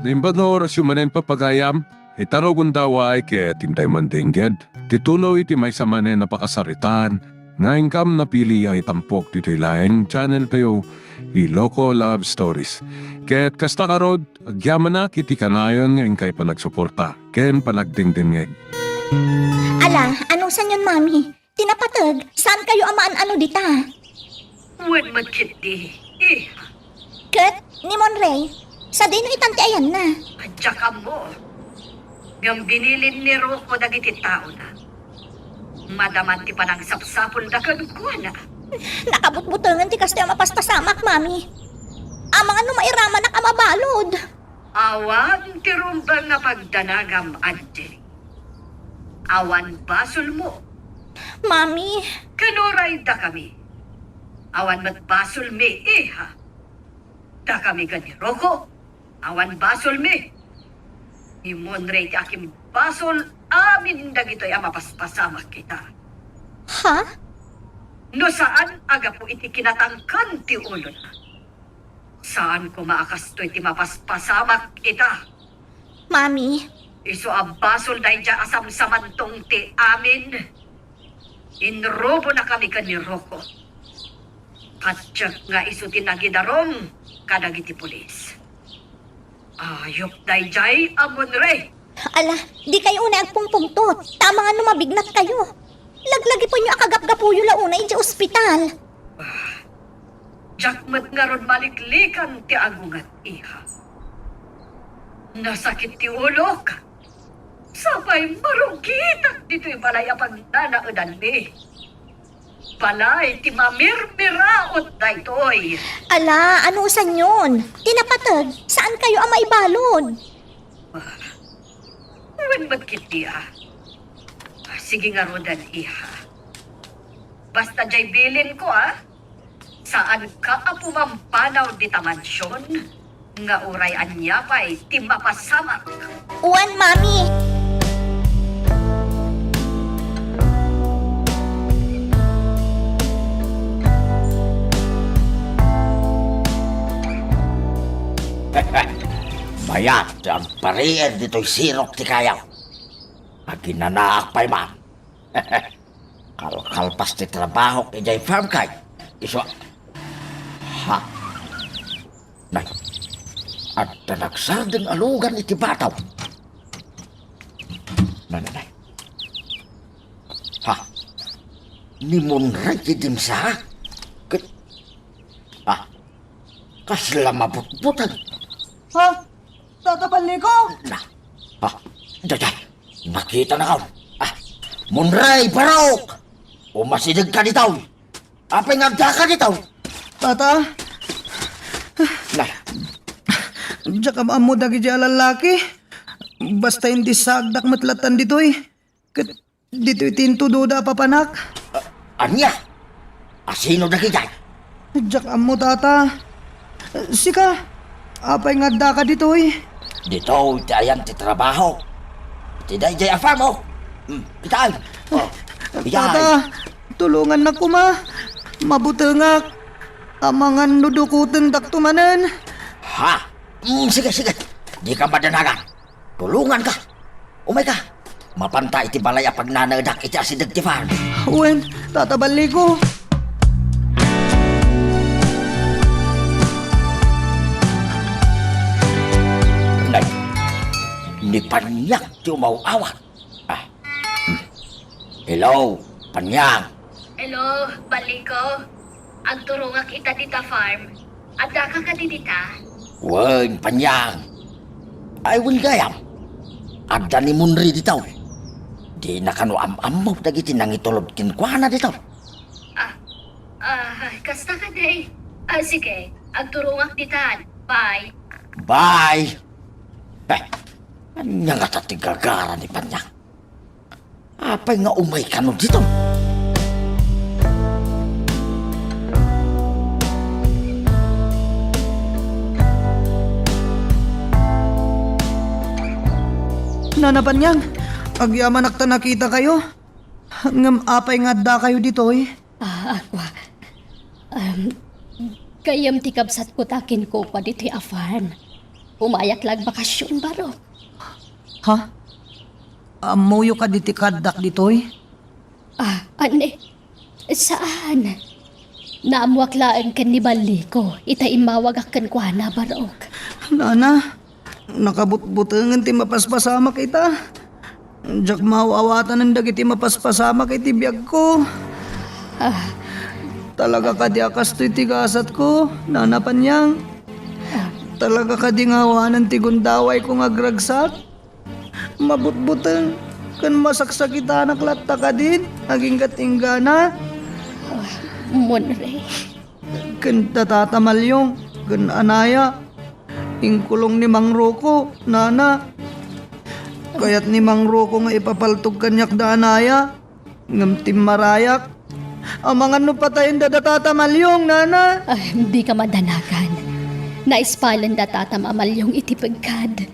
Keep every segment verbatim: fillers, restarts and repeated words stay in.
Naimbag nga orasyo manen, papagayam, ita rugonda, uray ket intay mandengngeg ti tuloy ti maysa manen a pakasaritaan nga inkam napili a itampok ditoy laeng channel tayo, Iloko Love Stories. Ket kasta ngarud, agyamanak iti kanayon nga inkay panagsuporta ken panagdengdengngeg. Ala, anusanyon, Mami? Ti napateg, saan kayo a maan-ano dita? Wen met ketdi, iha. Ket ni Monray, sadino itan ti ayanna? Diak ammo. Ngem binilin ni Rocco dagiti taona. Madaman ti panangsapsapulda kenkuana. Nakabutbutengen ti kastoy a mapaspasamak, Mami. Amangan no mairamanak a mabalud. Awan ti rumbeng a pagdanagam, Angeli. Awan basolmo. Mami. Ken uray dakami, awan met basolmi, iha. Dakami ken ni Rocco, awan basolmi. Ni Monray ti akimbasol amin dagitoy a mapaspasamak ita. Ha? No saan a gapu iti kinatangken ti ulona, saan koma a kastoy ti mapaspasamak ita. Mami. Isu a basol daydiay a samsamantong ti amin, inrubonakami ken ni Rocco. Ket diak nga isu ti nagidarum kadagiti pulis. Ayup daydiay a Monray. Ala, di kayo unay agpungpungtot. Tama nga no mabignat kayo. Laglagipenyo a kagapgapuyo la unay idiay ospital. Ah, diak met ngarud maliklikan ti agunget, iha. Nasakit ti ulok. Sapay marugitak ditoy balay a pagnanaedanmi. Balay ti mamirmiraot daytoy. Ala, anusanyon? Ti napateg, saan kayo a maibalud? Ah, wen met ketdi, ah. Ah, sige ngaruden, iha. Basta diay bilinko, ah. Saanka a pumampanaw dita mansion nga uray ania pay ti mapasamak. Wen, Mami. Mayat ti agpariir ditoy sirok ti kayaw. Aginanaak pay man. Kalkalpas ti trabahok idiay farm kay. Isu a. Ha? Nay. Adda nagsardeng a lugan iti bataw. Nay, nay, nay. Ha? Ni Monray ti dimsa? Ket, ha? Kasla mabutbuteng. Ha? Tata Balliko? Na. Ah, daydiay. Nakitanakon. Ah, Monray, barok! Umasidegka ditoy. Apay nga addaka ditoy? Tata? Na. Diak am-ammo dagiti a lallaki. Basta indi sagdak met lattan ditoy. Ket ditoy ti intudoda a papanak. A-, ania? Asino dagitoy? Diak ammo, Tata. Sika, apay nga addaka ditoy? Ditoy ti ayan ti trabaho. Ti daydiay a farm, oh. Hmm, kitaan. Oh, Tata, tulongannak koma. Mabutengak. Amangan no dukotendakto manen. Ha? Hmm, sige, sige. Dika madanagan. Tulonganka. Umayka. Mapanta iti balay a pagnanaedak iti asideg ti farm. Wen, Tata Balliko. Nay, ni Panyang ti umaw-awat. Ah. Hmm. Hello, Panyang. Hello, Balliko. Agturongak ita dita farm. Addaka kadi dita? Wen, Panyang. Ay, wen gayam. Adda ni Munri ditaw. Dina kano am-ammo dagiti nangitulod kenkuana ditaw. Ah, ah, kasta kadi. Ah, sige, agturongak ditan. Bye. Bye. Eh, ania ngata ti gagara ni Panyang? Apay nga umay kano dito? Nana Panyang, agyamanak ta nakitakayo. Ngem apay nga addakayo ditoy? Ah, Aqua. Um, gayyem ti kabsatko ta kinkukua ditoy a farm. Umayak la agbakasyon, Barok. Ha? Ammoyo kadi ti kaaddak ditoy? Ah, anne? Saan. Naammoak laeng ken ni Balliko, ita immawagak kenkuana, Barok. Nana, nakabutbutengen ti mapaspasamak ita. Diak maaw-awatanen dagiti mapaspasamak iti biagko. Ah. Talaga kadi a kastoy ti gasatko, Nana Panyang? Ah. Talaga kadi nga awanen ti gundawayko nga agragsak? Mabutbuteng ken masaksakitanak latta kadin, agingga-inggana? Ah, Monre. Ken da Tata Malyong ken Anaya. Inkulong ni Mang Roko, Nana. Kayat ni Mang Roko nga ipapaltog kaniak da Anaya, ngem timmarayak. Amangan no patayen da da Tata Malyong, Nana. Ah, dika madanagan. Naispalen da Tata Malyong iti pegkad.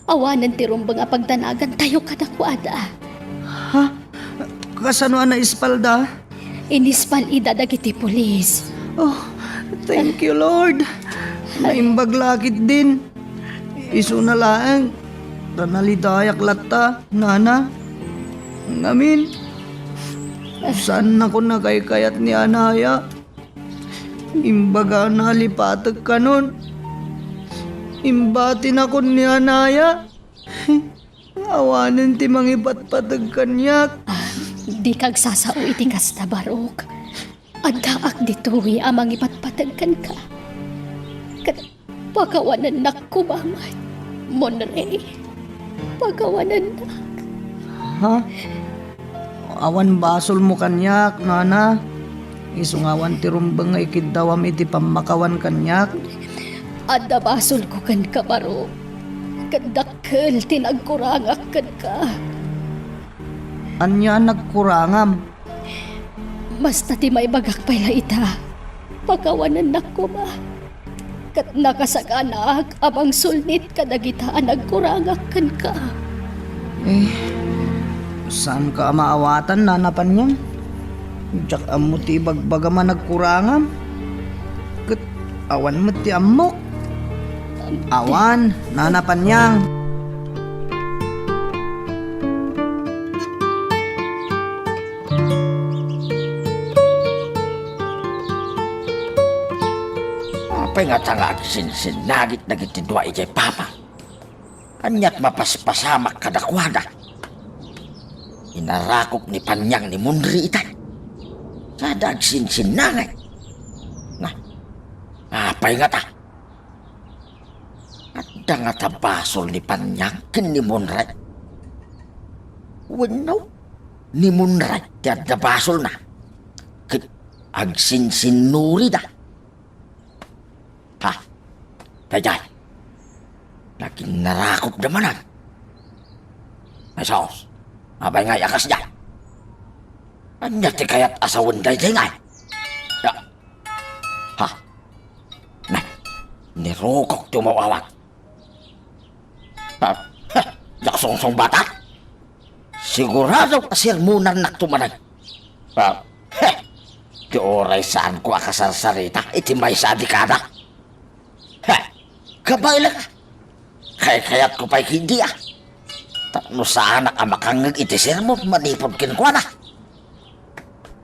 Awanen ti rumbeng a pagdanagantayo kadakuada. Ha? Kasano a naispalda? Inispal ida dagiti pulis. Oh, thank you, Lord. Naimbag la ketdin. Isuna laeng ta nalidayak latta, Nana. Ngamin, saannakon a kaykayat ni Anaya. Imbagana a lipatek kanon. Imbatinakon ni Anaya. Awanen ti mangipatpateg kaniak. Ah, dika agsasao iti kasta, Barok. Addaak ditoy a mangipatpateg kenka. Ket pakawanennak koma met, Monre. Pakawanennak. Ha? Awan basolmo kaniak, Nana. Isu nga awan ti rumbeng nga ikiddawam iti pammakawan kaniak. Adda basolko kenka, Barok. Ket dakkel ti nagkurangak kenka. Ania a nagkurangam? Basta ti maibagak pay la ita, pakawanennak koma. Ket nakasaganaak a mangsulnit kadagita a nagkurangak kenka. Eh, saanka a maawatan, Nana Panyang? Diak ammo ti ibagbagam a nagkurangam. Ket awan met ti ammok. Awan, Nana Panyang. Apay ngata nga agsinsinnagit dagiti dua idiay pama? Aniat mapaspasamak kadakuada? Inarakop ni Panyang ni Monre ita. Sada agsinsinnagit. Na, apay ngata? Adda ngata basol ni Panyang ken ni Monre? Wenno, ni Monre ti adda basolna ket agsinsinnuridda? Ha? Daydiay. Naginnarakopda manen. Ay, sus. Apay ngay a kasdiay? Ania ti kayat a sawen daydiay ngay? Ya. Ha? Nay, ni Rokok ti umaw-awat. Ha? Heh, diak sungsungbatak? Sigurado a sermonannakto manen. Ha? Heh, ti uray saanko a kasarsarita iti maysa a dekada. Heh, kabaelak a. Kaykayatko pay ketdi a. Tapno saanak a makangngeg iti sermon manipud kenkuana.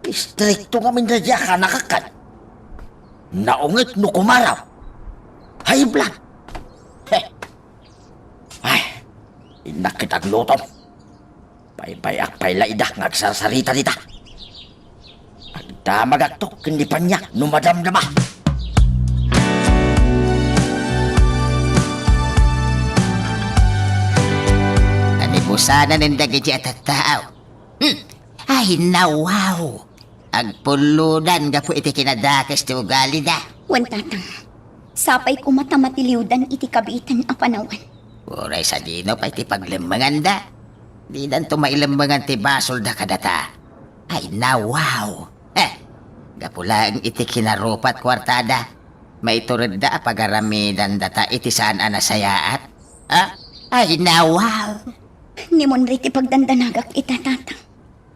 Istrikto ngamin daydiay a kanakakkan. Naungit no kumaraw. High blood. Heh. Ay, innak ket aglutom. Paybay-ak pay la ida nga agsarsarita dita. Agdamagakto ken ni Panyang no madamdama. Naibusanan dagiti a tattao. Hmm. Ay, nawaw. Agpullodan gapu iti kinadakes ti ugalida. Wen, Tatang. Sapay koma ta matiliwdan iti kabiiten a panawen. Uray sadino pay ti paglemmenganda. Didanto mailemmengan ti basolda kadata. Ay, nawaw. Eh, gapu laeng iti kinarupat kuartada, maituredda a pagaramidandata iti saan a nasayaat. Ah? Ay, nawaw. Ni Monre ti pagdandanagak ita, Tatang.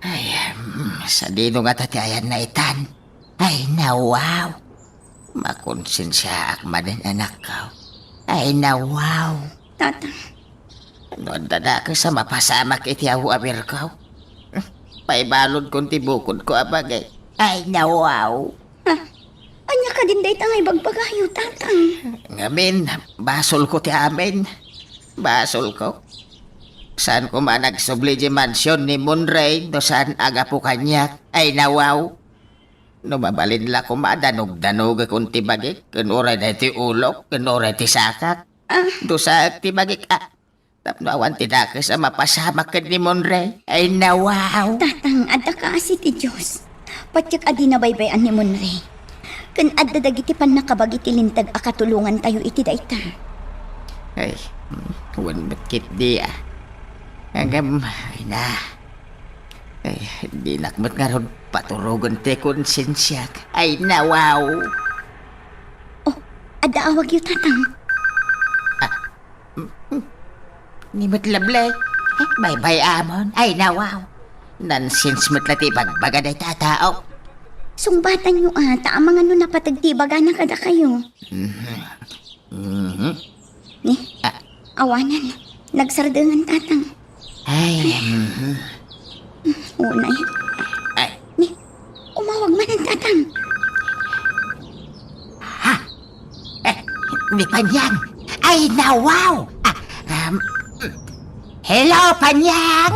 Ay, mm, sadino ngata ti ayanna itan? Ay, nawaw. Makonsensiaak manen, anakko. Ay, nawaw. Tatang. No adda dakes a mapasamak iti aw-awirko, paibaludkon ti bukodko a bagi. Ay, nawaw. Ah, ania kadin dayta nga ibagbagayo, Tatang? Ngamin, basolko ti amin. Basolko. Saan koma nagsubli di mansion ni Monray no saan a gapu kaniak. Ay, nawaw. No mabalin la koma, danogdanogekon ti bagik, ken uray daytoy ulok, ken uray ti sakak. Ah. Dusaek ti bagik, a, tapno awan ti dakes a mapasamak ken ni Monray. Ay, nawaw! Tatang, adda kaasi ti Dios. Patiek a dina baybay-an ni Monray. Ken adda dagiti pannakabagi ti linteg a katulongantayo iti dayta. Ay, mm, wen met ketdi, a. Ngem, ay na. Ay, dinak met ngarud paturogen ti konsensiak. Ay, nawaw! Oh, adda awagyo, Tatang. Ah, mm, mm. Ni met Lovely. Eh, baybay-amon. Ay, nawaw! Nonsense met la ti ibagbaga dayta a tao. Sungbatanyo, a, ta amangan no napateg ti ibagana kadakayo. Mhm. Mhm. Ni? Ah. Awanen. Nagsardengan, Tatang. Ay, mhm. Unay. Ay. Ni? Umawag man, Tatang. Ha? Eh, ni Panyang. Ay, nawaw! Ah, um, hello, Panyang!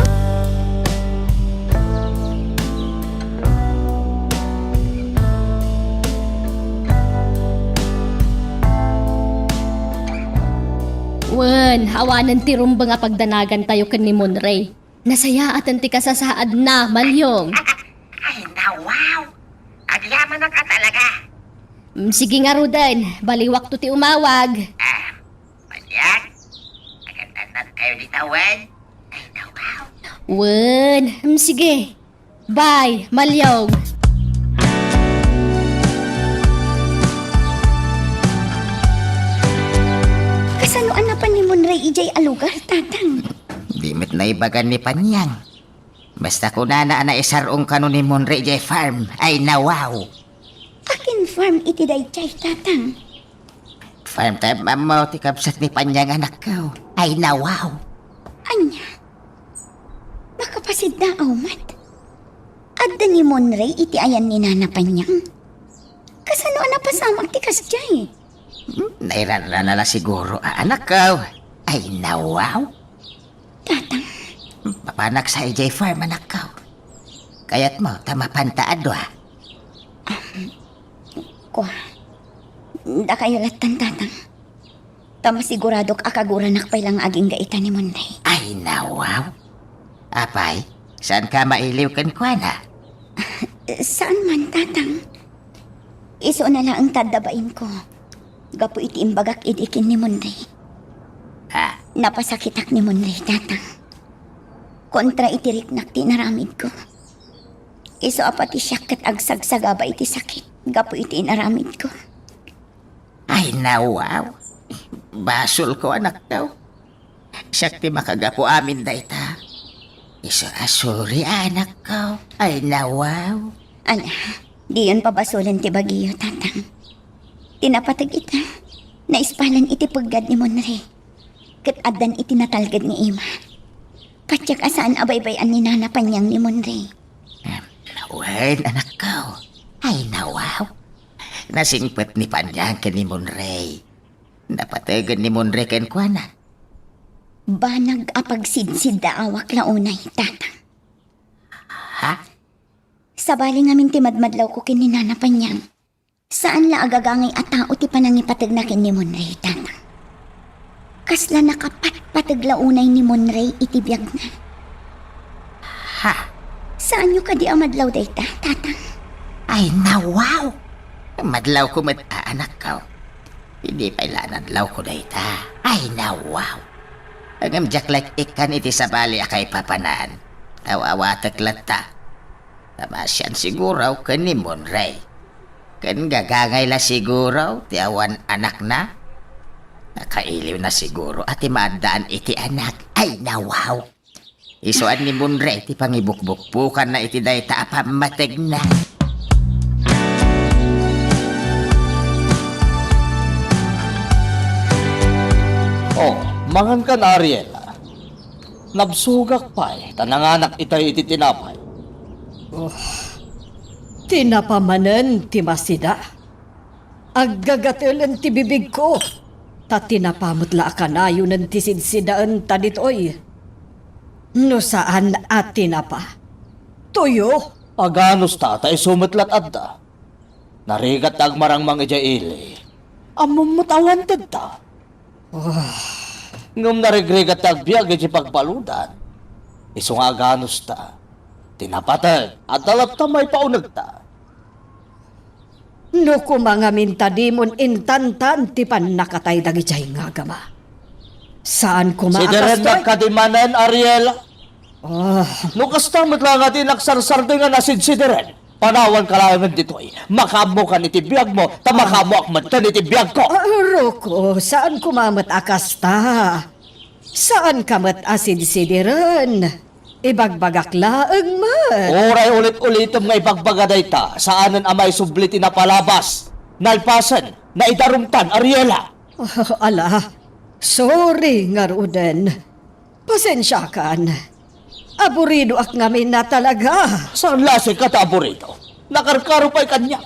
Wen, awanen ti rumbeng a pagdanagantayo ken ni Monray. Nasayaaten ti kasasaadna, Malyong. Ay, nawaw! Agyamanak a talaga! Mm, sige ngaruden, baliwakto ti umawag. Ah, Malyong? Agannanat kayo di tawen? Ay, nawaw! Wen, mm, sige. Bye, Malyong. Kasano a napan ni Monray idiay a lugar, Tatang? Di met naibagan ni Panyang. Basta kunana a naisar-ong kano ni Monray idiay farm. Ay, nawaw! Akin farm iti daydiay, Tatang? Farm ti ammo ti kabsat ni Panyang, anakko. Ay, nawaw! Ania? Makapasidda met? Adda ni Monray iti ayan ni Nana Panyang? Kasano a napasamak ti kasdiay? Hmm, nairarana la siguro a, anakko. Ay, nawaw! Tatang. Mapanak sa idiay farm, anakko. Kayatmo ta mapanta a dua? Kua. Dakayo lattan, Tatang. Ta masiguradok a kaguranak pay la nga agingga ita ni Monday. Ay, nawaw. Apay, saanka mailiw kenkuana? Saan man, Tatang. Isu na laeng ta adda bainko. Gapu iti imbagak idi ken ni Monday. Ah. Napasakitak ni Monday, Tatang. Kontra iti riknak ti inaramidko. Isu a pati siak ket agsagsagaba iti sakit gapu iti inaramidko. Ay, nawaw. Basolko, anakko. Siak ti makagapu amin dayta. Isu a sorry, anakko. Ay, nawaw. Ala, diyon pabasolen ti bagiyo, Tatang. Ti napateg ita, naispalan iti peggad ni Monre. Ket addan iti natalged nga ima. Patiek a saan a baybay-an ni Nana Panyang ni Monre. Em, wen, anakko. Ay, nawaw. Nasingpet ni Panyang ken ni Monre. Napategen ni Monre kenkuana. Banag a pagsidsiddaawak la unay, Tatang. Ha? Sabali ngamin ti madmadlawko ken ni Nana Panyang, saan la a gagangay a tao ti panangipategna ken ni Monre, Tatang. Kasla nakapatpateg la unay ni Monre iti biagna. Ha? Saanyo kadi a madlaw dayta, Tatang? Ay, nawaw! Madlawko met, anakko. Idi pay la nadlawko dayta. Ay, nawaw! Ngem diak la ikkan iti sabali a kaipapanan. Aw-awatek latta. Namasian siguro ken ni Monre. Ken gagangay la siguro ti awan anakna. Nakailiwna siguro a ti maaddaan iti anak. Ay, nawaw! Isuan ni Monre ti pangibukbukbukanna iti dayta a pammategna. Pangankan, Ariel. Nabsogak pay ta nanganak itay iti tinapay. Oh, tinapa manen ti masida. Aggagatelen ti bibigko, ta tinapa met la a kanayonen ti sidsidaenta ditoy. No saan a tinapa, tuyo. Aganusta ta isu met lat adda. Narigat ta agmarangmang idiay ili. Ammom met a wantedta. Ah. Ngem narigrigat ta agbiag idiay pagbaludan. Isu nga aganusta. Ti napateg, adda latta maipaunegta. No koma ngamin ta dimon intantan ti pannakatay dagidiay nga agama. Saan koma a kastoy. Sidirennak kadi manen, Ariela. Ah. No kasta met la nga di naksarsardeng a nasidsidiren, panawanka laengen ditoy. Makaammokan iti biagmo, ta makaammoak metten iti biagko. Ah, Rocco, saan koma met a kasta. Saanka met a sidsidiren. Ibagbagak laeng met. Uray ulit-ulitem nga ibagbaga dayta, saanen a maisubli ti napalabas. Nalpasen, naidarumtan, Ariela. Ah, ala, sorry ngaruden. Pasensiakan. Aburidoak ngamin a talaga. Saan la sika ta aburido? Nakarkaro pay kaniak.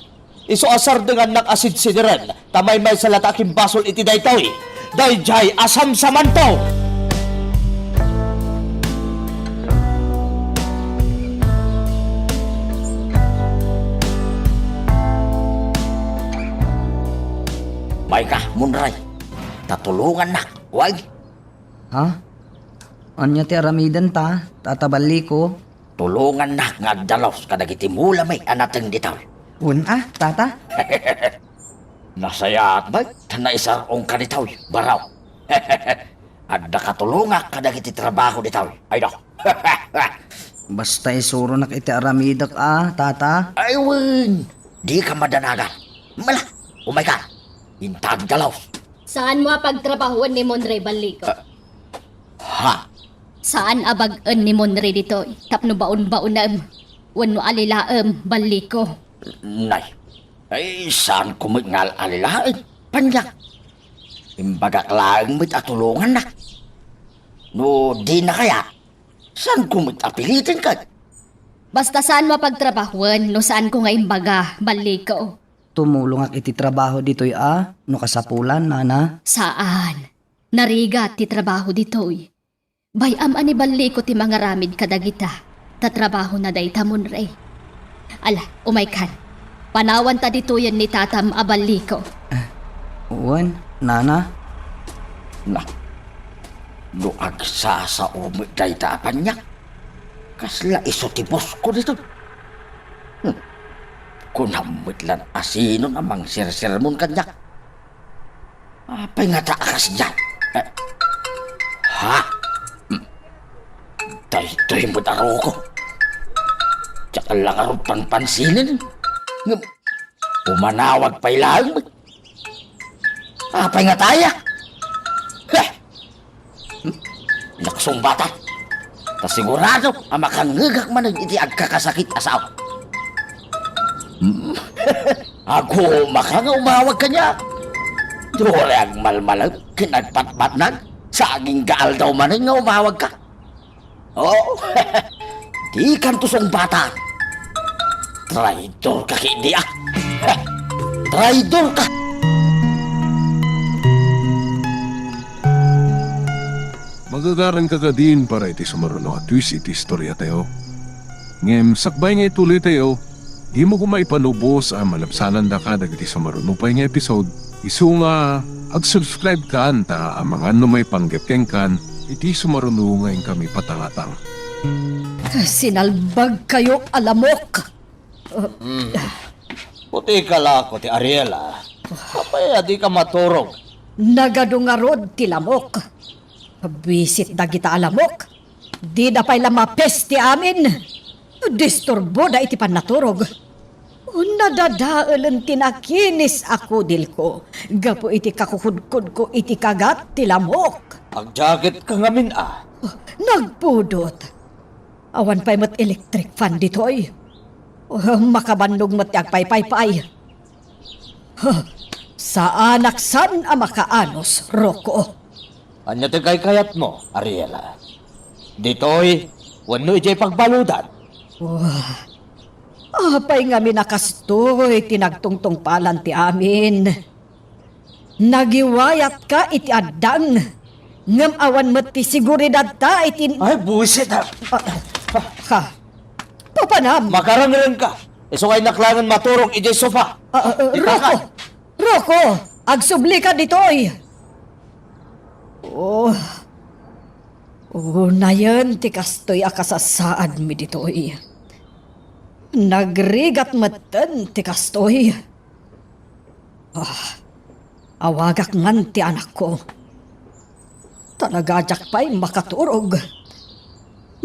Isu a sardengannak a sidsidiren, ta maymaysa latta a kimbasol iti daytoy. Daydiay a samsamanto! Mayka, Munray, ta tulongannak, wen. Ha? Ania ti aramidenta, Tata Balliko? Tulongannak nga agdalus kadagiti mulami a nateng ditoy. Wen a, Tata? Nasayaat met ta naisar-ongka ditoy, Baraw. Adda katulongak kadagiti trabaho ditoy. Ay, no. Basta isuronak iti aramidek a, Tata. Ay, wen. Dika madanagan. Mala, umayka. Inta agdalus. Saanmo a pagtrabahoen ni Monre, Balliko? Ah, ha? Saan a bag-en ni Monre ditoy tapno baon-baonem wenno alilaem, Balliko? Nay, ay, saanko met nga al-alilaen, Paniang. Imbagak laeng met a tulongannak. No dina kayat, saanko met a piliten ket. Basta saanmo a pagtrabahoen no saanko nga imbaga, Balliko. Tumulongak iti trabaho ditoy a, no kasapulan, Nana. Saan. Narigat ti trabaho ditoy. Bay-am a ni Balliko ti mangaramid kadagita, ta trabahona dayta, Monre. Ala, umaykan. Panawanta ditoyen ni tatam a Balliko. Eh, wen, Nana. Na, no agsasao met dayta a Paniang, kasla isu ti bosko ditoy. Hmm. Kunam met lan a sinon a mangsersermon kaniak. Apay ngata a kasdiay? Eh, ha? Hmm. Daytoy met a Rocco. Diak la ngarud panpansinen. Ngem, pumanawag pay laeng met. Apay ngata aya? Heh! Hmm? Naksungbatak. Ta sigurado a makangngegak manen iti agkakasakit a sao. Hmm? Agumaka nga umawag kaniak. Uray agmalmalem ken agpatpatnag sa agingga aldaw manen nga umawagka. Oh, dikanto sungbatak. Traidorka ketdi a. Traidorka! Magagaranka kadin para iti sumaruno a twist iti istoriatayo. Ngem sakbay nga ituloytayo, dimo koma ipanubos a malabsanandaka dagiti sumaruno pay nga episode, isu nga ag-subscribe kan ta amangan no maipanggep kenkan iti sumaruno nga inkami patangatang. Sinalbagkayo a lamok! Hmm. Puti ka lako ti Ariela. Apay a dika maturog? Nagadu ngarud ti lamok. Buisit dagita a lamok. Dida pay la mapes ti amin. Disturboda iti pannaturog. Nadadaelen ti nakinis a kudilko gapu iti kakukudkodko iti kagat ti lamok. Agjaketka ngamin a. Nagpudot. Awan pay met electric fan ditoy. Oh, makabannog met ti agpaypaypay. Huh, saanak san a makaanus, Rocco. Ania ti kaykayatmo, Ariela? Ditoy wenno idiay pagbaludan? Oh, apay ngamin a kastoy ti nagtungtungpalan ti amin? Nagiwayatka iti addang, ngem awan met ti seguridadta iti... Ay, buisit, ha? Ah, ha? Papanam! Makarengrengka. Isu nga innak laengen maturog idiay sofa. Ah, ah, ah, Roko! Roko! Agsublika ditoy! Oh. Unayen ti kastoy a kasasaadmi ditoy. Nagrigat metten ti kastoy. Ah, awagak ngan ti anakko. Talaga diak pay makaturog.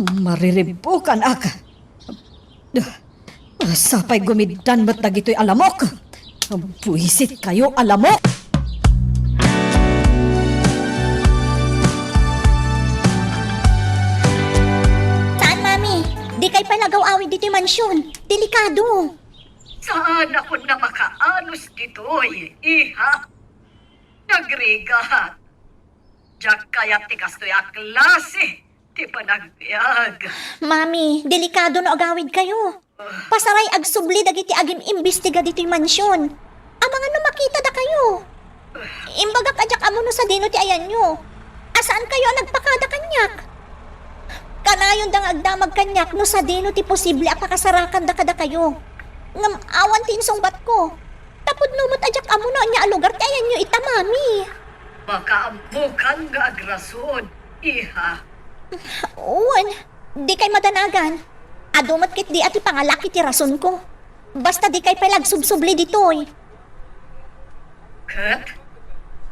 Mariribbukanak. Sapay gumiddan met dagitoy a lamok. Buisit kayo a lamok! Saan, Mami? Di kay pay lagaw-awid ditoy mansion. Delikado. Saan a kunam a makaanos ditoy, iha. Nagrigat. Diak kayat ti kastoy a klase ti panagbiag. Mami, delikado no agawid kayo. Pasaray agsubli dagiti agim-imbestiga ditoy mansion. Amangan no makita dakayo. Imbagak a diak ammo no sadino ti ayanyo. A saan kayo a nagpakada kaniak? Kanayon da nga agdamag kaniak no sadino ti posible a pakasarakanda kadakayo. Ngem awan ti insungbatko. Tapno met a diak ammo no ania a lugar ti ayanyo ita, Mami. Makaammokan nga agrason, iha. Wen, di kay madanagan. Adu met ketdi a ti pangalak iti rasonko. Basta di kay pay lagsubsubli ditoy. Ket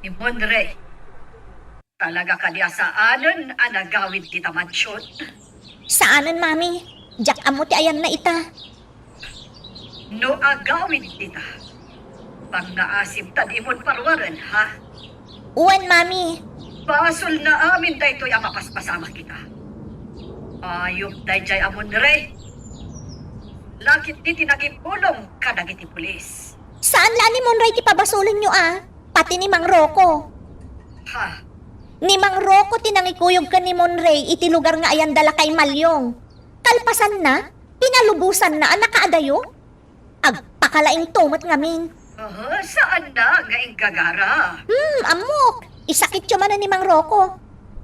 ni Monrey, talaga kadi a saanen a nagawid dita mansion? Saanen, Mami. Diak ammo ti ayanna ita. No agawid dita, pangngaasim ta dimon paruaren, ha? Wen, Mami. Basolna amin daytoy a mapaspasamak ita. Ayup daydiay a Monrey. Lakit diti nagipulong kadagiti pulis. Saan la ni Monrey ti pabasolenyo, a? Pati ni Mang Rocco. Ha? Ni Mang Rocco ti nangikuyog ken ni Monrey iti lugar nga ayanda la kay Maliong. Kalpasanna, pinalubosanna a nakaadayo. Agpakalaingto met ngamin. Aha, saanna nga inggagara? Hmm, ammok. Isakityo manen ni Mang Rocco.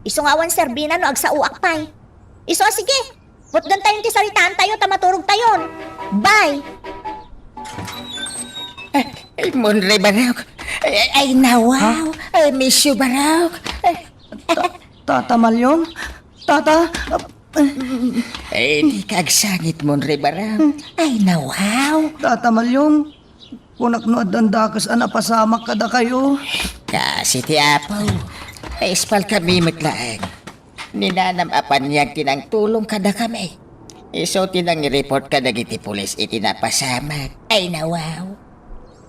Isu nga awan serbina no agsaoak pay. Isu a sige, putdentayon ti saritaantayo ta maturogtayon. Bye! Ay, ay, Monrey Barok. Ay, ay, ay, nawaw. Ha? I miss you, Barok. Ay, Ta-, Tata Maliong? Tata? Ay, di ka agsangit, Monrey Barok. Ay, nawaw. Tata Maliong, kunak no addan dakes a napasamak kadakayo. Kasi ti Apo, aispal kami met laeng. Ni nanam a paniag ti nangtulong kadakami. Isu ti nangireport kadagiti pulis iti napasamak. Ay, nawaw.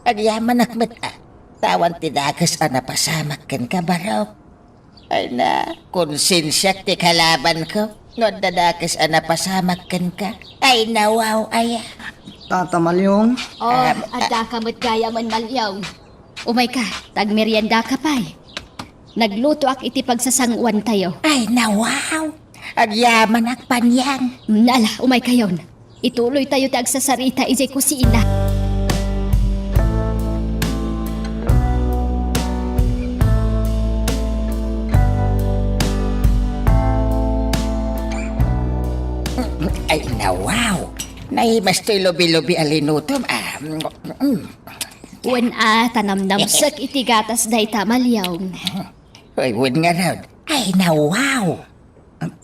Agyamanak met a, ta awan ti dakes a napasamak kenka, Barok. Ay na, konsensiak ti kalabanko no adda dakes a napasamak kenka. Ay, nawaw aya. Tata Maliong? Oh, ah, addaka met gayamen, Maliong. Umayka, ta agmeriendaka pay. Naglutoak iti pagsasanguantayo. Ay, nawaw. Agyamanak paniag. Mm, ala, umaykayon. Ituloytayo ti agsasarita idiay kusina. Ay, nawaw. Naimas toy lubi-lubi a linutom, a. Mm. Wen a, ta namnamsek iti gatas dayta, Maliong. Ay, wen ngarud. Ay, nawaw.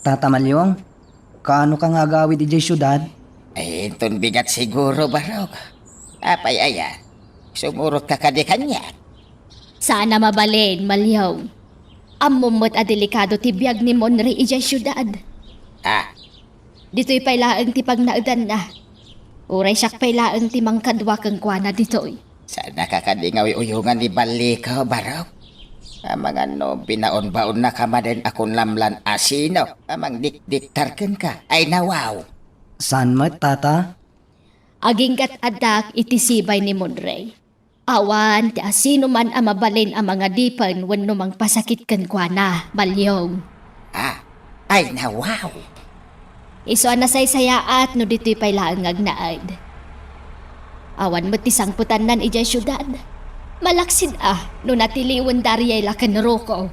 Tata Maliong, kaano ka nga agawid idiay siudad? Ay, inton bigat siguro, Barok. Apay aya? Sumurotka kadi kaniak? Saan a mabalin, Maliong. Ammom met a delikado ti biag ni Monrey idiay siudad. Ah. Ditoy pay laeng ti pagnaedanna. Uray siak pay laeng ti mangkadua kenkuana ditoy. Saannaka kadi nga uy-uyongan ni balliko, Barok? Amangan no binaonbaonnaka manen a kunlamlan a sino a mangdikdiktar kenka. Ay, nawaw! Saan met, Tata? Aginggat addak iti sibay ni Monrey. Awan ti asinoman a mabalin a mangadipen wenno mangpasakit kenkuana, Malyong. Ah, ay nawaw. Isu a nasaysayaat no ditoy pay laeng nga agnaed. Awan met ti sangpetannan idiay siudad. Malaksid a no natiliwen da Ariela ken Rocco.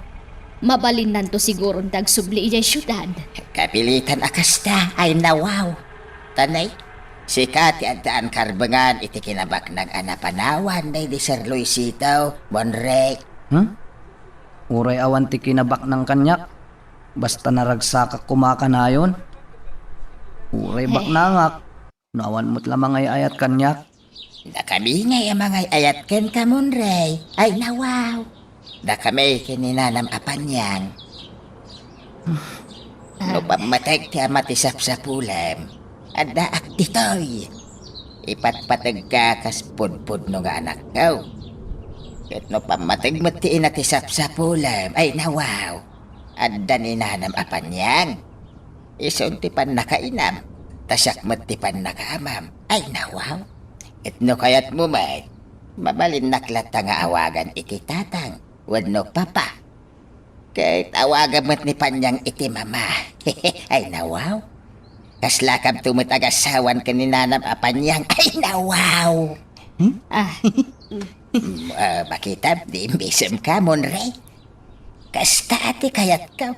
Mabalinnanto siguron ti agsubli idiay siudad. Kapilitan a kasta, ay nawaw. Tanay, sika ti addaan karbengan iti kinabaknang a napanawan daydi Sir Luisito, Monrey. Hmm? Uray awan ti kinabaknang kaniak, basta naragsakak koma kanayon. Uray baknangak, no awan met la mangay-ayat kaniak. Dakami ngay a mangay-ayat kenka, Monrey. Ay, nawaw. Dakami ken ni Nanam a Panyang. No pammateg ti ama ti sapsapulem, addaak ditoy. Ipatpategka kas pudpudno nga anakko. Ket no pammateg met ti ina ti sapsapulem, ay nawaw, adda ni Nanam a Panyang. Isun ti pannakainam, ta siak met ti pannakaamam. Ay nawaw. Ket no kayatmo met, mabalinnak latta nga awagan iti tatang wenno papa. Ket awagam met ni Panyang iti mama. Ay nawaw. Kaslakam to met agasawan ken ni Nanam a Panyang. Ay nawaw. Hmm? Ah, Mm, ah, makitam, di imbisem ka, Monrey. Kasta ti kayatko.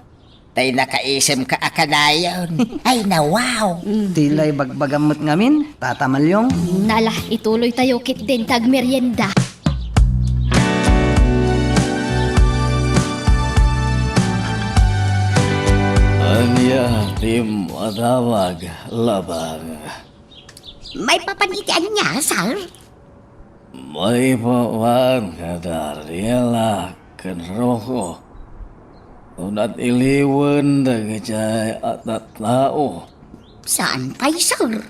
Tay nakaisem ka a kanayon. Ay, nawaw. Mm. Tilay bagbagam met ngamin, Tata Malyong. Nala, ituloy tayo kit din tagmerienda. Ania ti matawag, Labang? Maipapan iti ania, sir? Maipapan kada Ariela ken Rocco. No natiliwen dagiti a tattao. Saan pay, sir?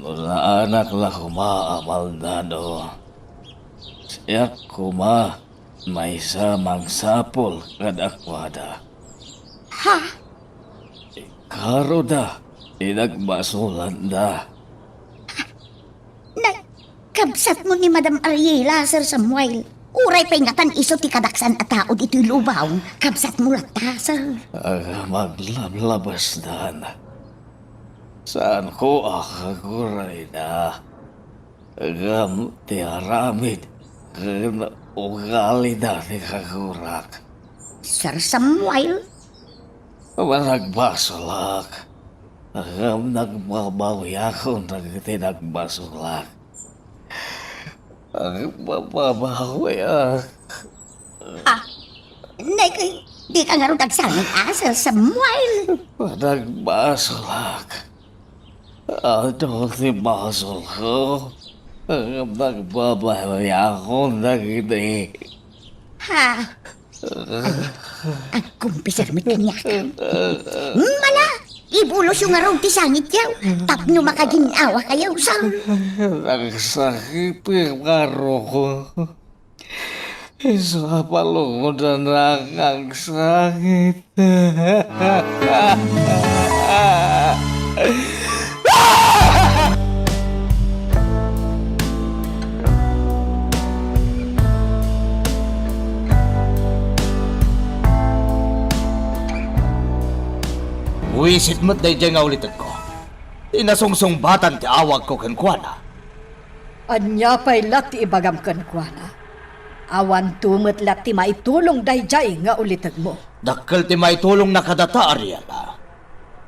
No saanak la koma a Maldonado, siak koma maysa mangsapul kadakuada. Ha? Ikaruda ti nagbasolanda. Nay, kabsatmo ni Madam Ariela, Sir Samuel. Uray pay ngatan isu ti kadaksan a tao ditoy lubaw, kabsatmo latta, sir. Aga, maglablabasdan. Saanko a kagurayda. Ngem ti aramid ken ugalida ti kagurak. Sir Samuel? Managbasolak, ngem nagbabawiakon dagiti nagbasolak. Nagbabawiak. Ah, nay, dika ngarud agsangit, a, Sir Samuel? Managbasolak. Adu ti basolko, ngem nagbabawiakon dagiti. Ha? Agkumpisar met kaniak. Mala, ibulosyo ngarud ti sangityo tapno makagin-awakayo, sir. Nagsakit ti karoko. Isu a palungodanak nga agsangit. Buisit met daydiay nga ulitegko. Ti nasungsungbatan ti awagko kenkuana. Ania pay la ti ibagam kenkuana? Awanto met la ti maitulong daydiay nga ulitegmo. Dakkel ti maitulongna kadata, Ariela.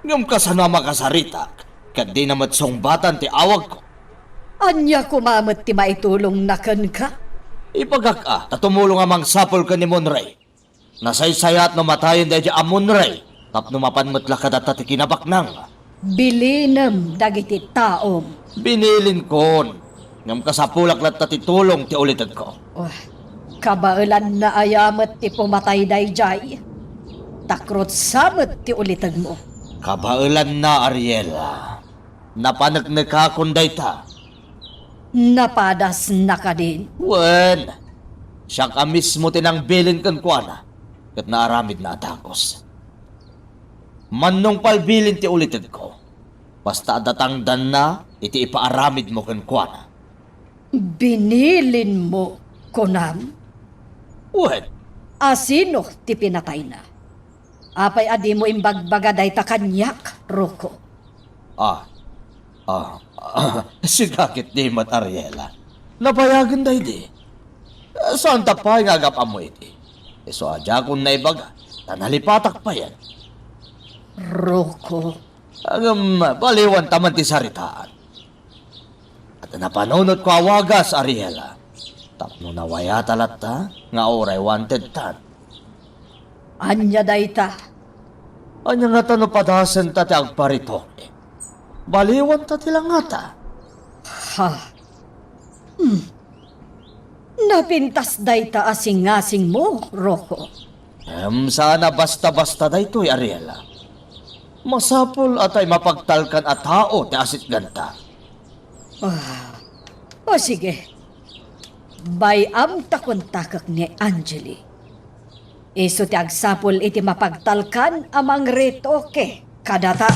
Ngem kasano a makasaritak ket dina met sungbatan ti awagko? Ania koma met ti maitulongna kenka? Ibagak a ta tumulong a mangsapul ken ni Monrey. Nasaysayaat no matayen daydi a Monrey tapno mapan met la kadata ti kinabaknang. Bilinem dagiti taom. Binilinkon, ngem kasapulak latta ti tulong ti ulitegko. Oh, kabaelanna aya met ti pumatay daydiay? Ta krutsa met ti ulitegmo. Kabaelanna, Ariela. Napaneknekakon dayta. Napadasna kadin? Wen, siak a mismo ti nangbilin kenkuana, ket naaramidna a dagus. Mannong palbilin ti ulitegko, basta adda tangdanna iti ipaaramidmo kenkuana. Binilinmo, kunam? Wen. A sino ti pinatayna? Apay a dimo imbagbaga dayta kaniak, Rocco? Ah, ah, sika ketdi met, Ariela. Nabayagen daydi. Saanta pay nga agap-ammo iti. Isu a diakon naibaga, ta nalipatak payen. Rocco. Ngem, baliwanta man ti saritaan. Adda napanunotko a wagas, Ariela. Tapno nawayata latta nga uray wantedtan. Ania dayta? Ania ngata no padasenta ti agparitoke? Baliwanta ti langata. Ha? Hmm. Napintas dayta a singasingmo, Rocco. Em, saan a basta-basta daytoy, Ariela. Masapul a tay mapagtalkan a tao ti asitganta. Ah, o sige. Bay-am ta kontakek ni Angeli. Isu ti agsapul iti mapagtalkan a mangretoke kadata.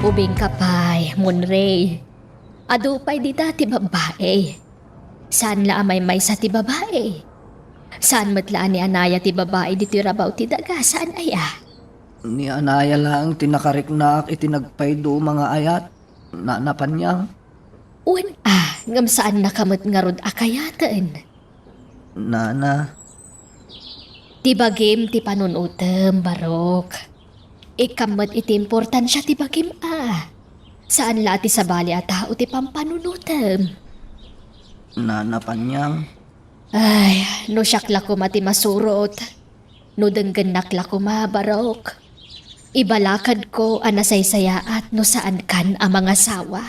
Ubingka pay, Monray. Adu pay dita ti babbai. Saan la a maymaysa ti babai. Saan met la a ni Anaya ti babai ditoy rabaw ti daga, saan aya? Ni Anaya laeng ti nakariknaak iti nagpayduma nga ayat, Nana Panyang. Wen a, ngem saannaka met ngarud a kayaten. Nana. Ti bagim ti panunotem, Barok. Ikkam met iti importansia ti bagim a. Saan la a ti sabali a tao ti pampanunotem. Nana Panyang. Ay, no siak la koma ti masurot. No denggennak la koma, Barok. Ibalakadko a nasaysayaat no saankan a mangasawa.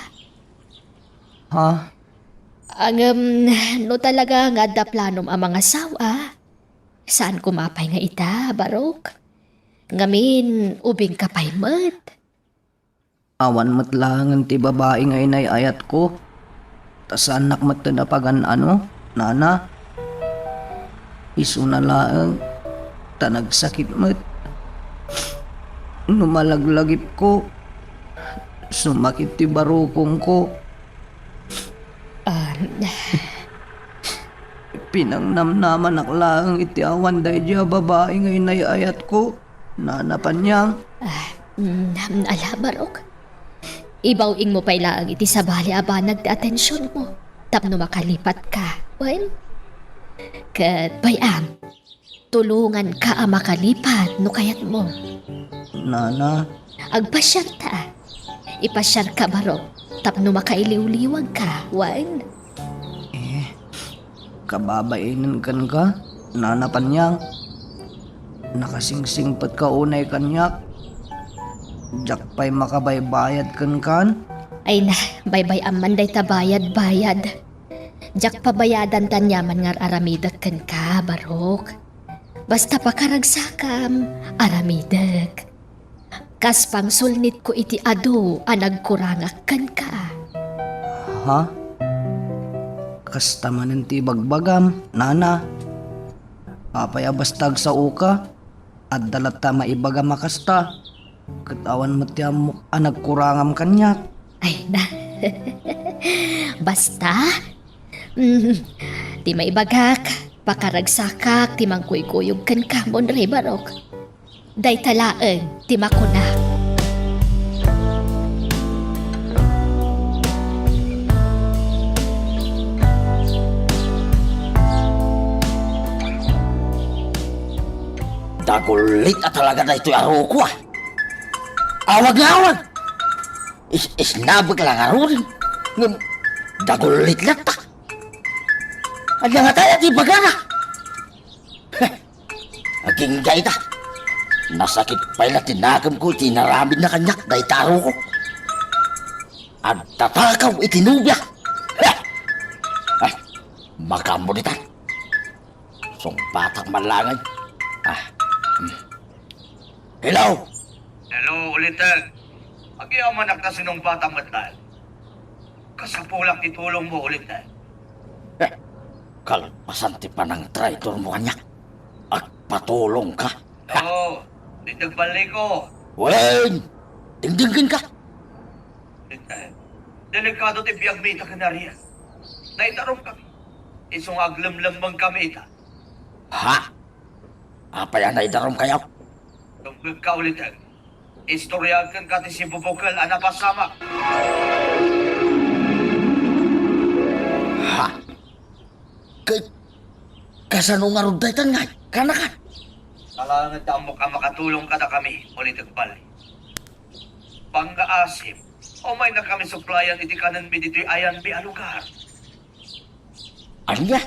Ha? Ngem, no talaga nga adda planom a mangasawa, saan koma pay nga ita, Barok. Ngamin, ubingka pay met. Awan met laengen ti babai nga inay-ayatko. Ta saannak metten a pagan-ano, Nana. Isuna laeng, ta nagsakit met. No malaglagipko, sumakit ti barukongko. Ah. Pinangnamnamannak laeng iti awan daydiay a babai nga inay-ayatko, Nana Panyang. Ah, mm, ala, Barok. Ibaw-ingmo pay laeng iti sabali a banag ti atensionmo tapno makalipatka. Wen? Ket bay-am, tulonganka a makalipat no kayatmo. Nana. Agpasiarta. Ipasiarka, Barok, tapno makailiwliwagka, wen? Eh, kababainen kenka, Nana Panyang. Nakasingsingpetka unay kaniak. Diak pay makabaybayad kenkan. Ay na, baybay-am man dayta bayad-bayad. Diak pabayadan ta aniaman nga ar-aramidek kenka, Barok. Basta pakaragsakam, aramidek. Kas pangsulnitko iti adu a nagkurangak kenka. Ha? Kasta manen ti ibagbagam, Nana. Apay a basta agsaoka? Adda latta maibagam a kasta. Ket awan met ti ammok a nagkurangam kaniak. Ay na. Basta, mm, ti maibagak, pakaragsakak ti mangkuykuyog kenka, Monray Barok. Dayta laeng ti makunak. Dagullit a talaga daytoy a Rocco, a. Awag nga awag. Is-isnabek la ngaruden. Ngem dagullit latta. Ania ngata ti ibagana? Heh, agingga ita. Nasakit pay la ti nakemko iti inaramidna kaniak dayta a Rocco. Agtatakaw iti nobia. Heh! Ay, makaammo ditan. Sungbatak man laeng. Ah. Hmm. Hello? Hello, Ulitek. Agyamanak ta sinungbatam met laeng. Kasapulak ti tulongmo, Ulitek. Eh, kalpasan ti panangtraitormo kaniak, agpatulongka. Oo, di nagballiko. Wen, dingdinggenka. Delikado ti biagmi ita ken Ariel. Naidarum kami. Isu nga aglemlemmeng kami ita. Ha? Apay a naidarumkayo? Dumngegka, Uliteg. Istoriaek kenka ti sibubukel a napasamak. Ha? Ka-, kasano ngarud daytan ngay? Kaanakan? Salaengen ta ammok a makatulong kadakami, Uliteg Balli. Pangngaasim, umaynakami suplayan iti kanenmi ditoy ayanmi a lugar. Ania?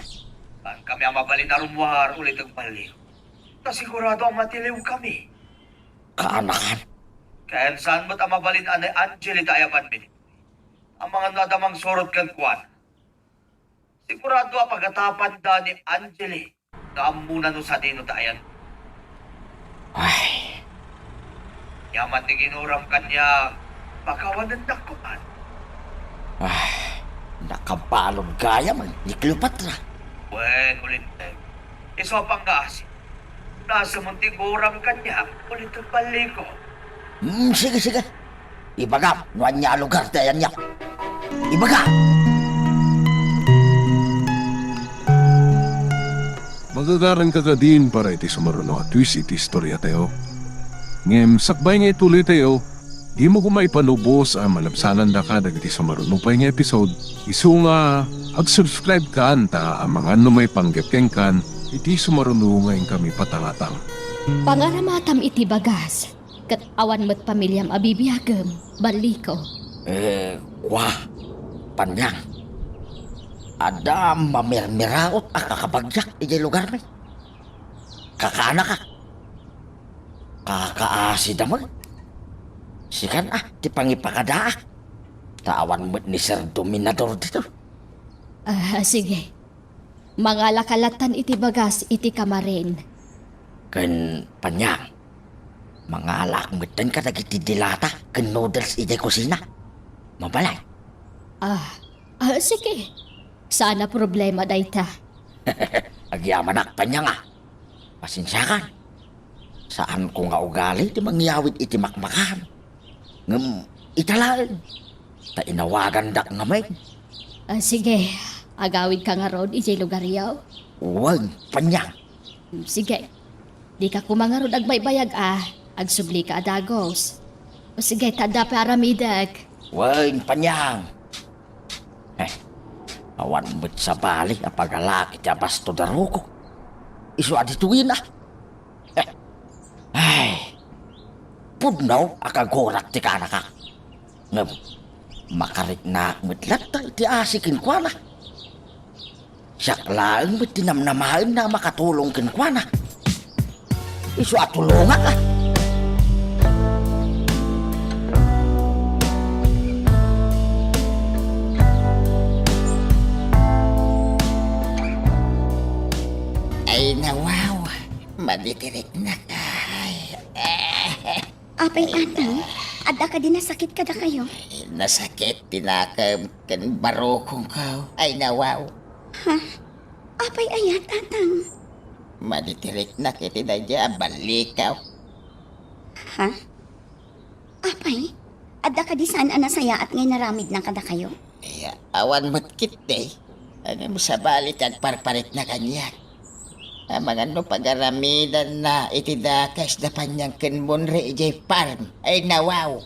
Saankami a mabalin a rummuar, Uliteg Balli. Ta sigurado a matiliwkami. Kaanakan? Ken saan met a mabalin a ni Angeli ti ayabanmi. Amangan no adda mangsurot kenkuana. Sigurado a pagatapanda ni Angeli no ammona no sadino ti ayan. Ay. Yaman ti ginuram kaniak, pakawanennak kuman. Ay, nakabalud gayam ni Cleopatra. Wen, Uliteg. Isu a pangngaasim. Nasemon ti guram kaniak, Uliteg Balliko. Hmm, sige, sige. Ibagam no ania a lugar ti ayanyo. Ibagam! Magagaranka kadin para iti sumaruno a twist iti istoriatayo. Ngem sakbay nga itulitayo, dimo koma ipanubos a malabsanandaka dagiti sumaruno pay nga episode. Isu nga, ag-subscribe kan ta amangan no maipanggep kenkan iti sumaruno nga inkami patangatang. Pangaramatam iti bagas, ket awan met pamiliam a bibiagem, Balliko. Eh, kua, Panyang. Adda mamirmiraot a kakabagyak idiay lugarmi. Kakaanaka. Kakaasida met. Sikan a ti pangipakadaak. Ta awan met ni Sir Dominador dito. Ah, sige. Mangalaka lattan iti bagas iti kamarin. Ken Panyang, mangalaak metten kadagiti dilata ken noodles idiay kusina. Mabalay? Ah, ah, sige. Saan a problema dayta. Agyamanak, Panyang, a. Pasensiakan. Saanko nga ugali ti mangyawid iti makmakan. Ngem ita laeng, ta inawagandak ngamin. Ah, sige, agawidka ngarud idiay lugaryo? Wen, Panyang. Hmm, sige. Dika koma ngarud agbaybayag a, agsublika a dagus. O sige, ta adda pay aramidek. Wen, Panyang. Eh, awan met sabali a pagalaki ti abasto da ruko. Isu a ditoyen a. Eh, ay, pudno a kagurak ti kaanakak. Ngem, makariknaak met latta iti asi kenkuana. Siak laeng met ti namnamaenna a makatulong kenkuana. Isu a tulongak a. Ay, nawaw. Maditiriknak, ay. Apay, Atang? Adda kadi nasakit kadakayo? Nasakit ti nakem ken barukongko. Ay, nawaw. Ha? Apay aya, Atang? Maditiriknak iti daydiay a ballikaw. Ha? Apay? Adda kadi saan a nasayaat nga inaramidna kadakayo? Iya, awan met ketdi. Ngem sabali ti agparparikna kaniak. Amangan no pagaramidanna iti dakes da Panyang ken Munri idiay farm. Ay, nawaw.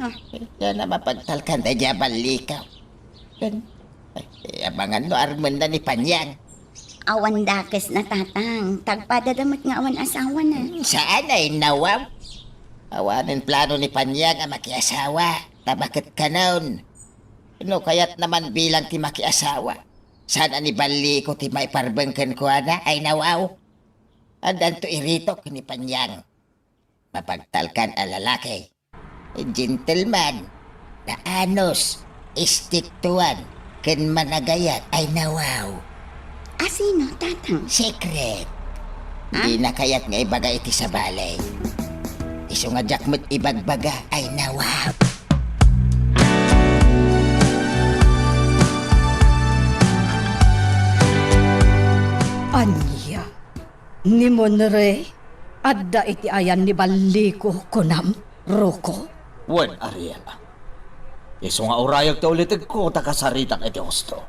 Ah. Diana mapagtalkan daydiay a ballikaw. Ken, ay, amangan no armenna ni Panyang. Awan dakesna, Tatang. Tagpadada met nga awan asawana. Hmm, saan ay nawaw? Awanen plano ni Panyang a makiasawa. Ta baket kanon? No kayatna man bilang ti makiasawa, saan a ni Balliko ti maiparbeng kenkuana? Ay, nawaw. Addanto iritok ni Panyang. Mapagtalkan a lalaki. Gentleman, naanus, istriktuan, ken managayat. Ay, nawaw. A sino, Tatang? Secret. Ah? Dina kayat nga ibaga iti sabali. Isu nga diak met ibagbaga. Ay, nawaw. Ania? Ni Munri? Adda iti ayan ni Balliko, kunam, Ruko? Wen, Ariela. Isu nga urayek ti ulitegko ta kasaritak iti husto.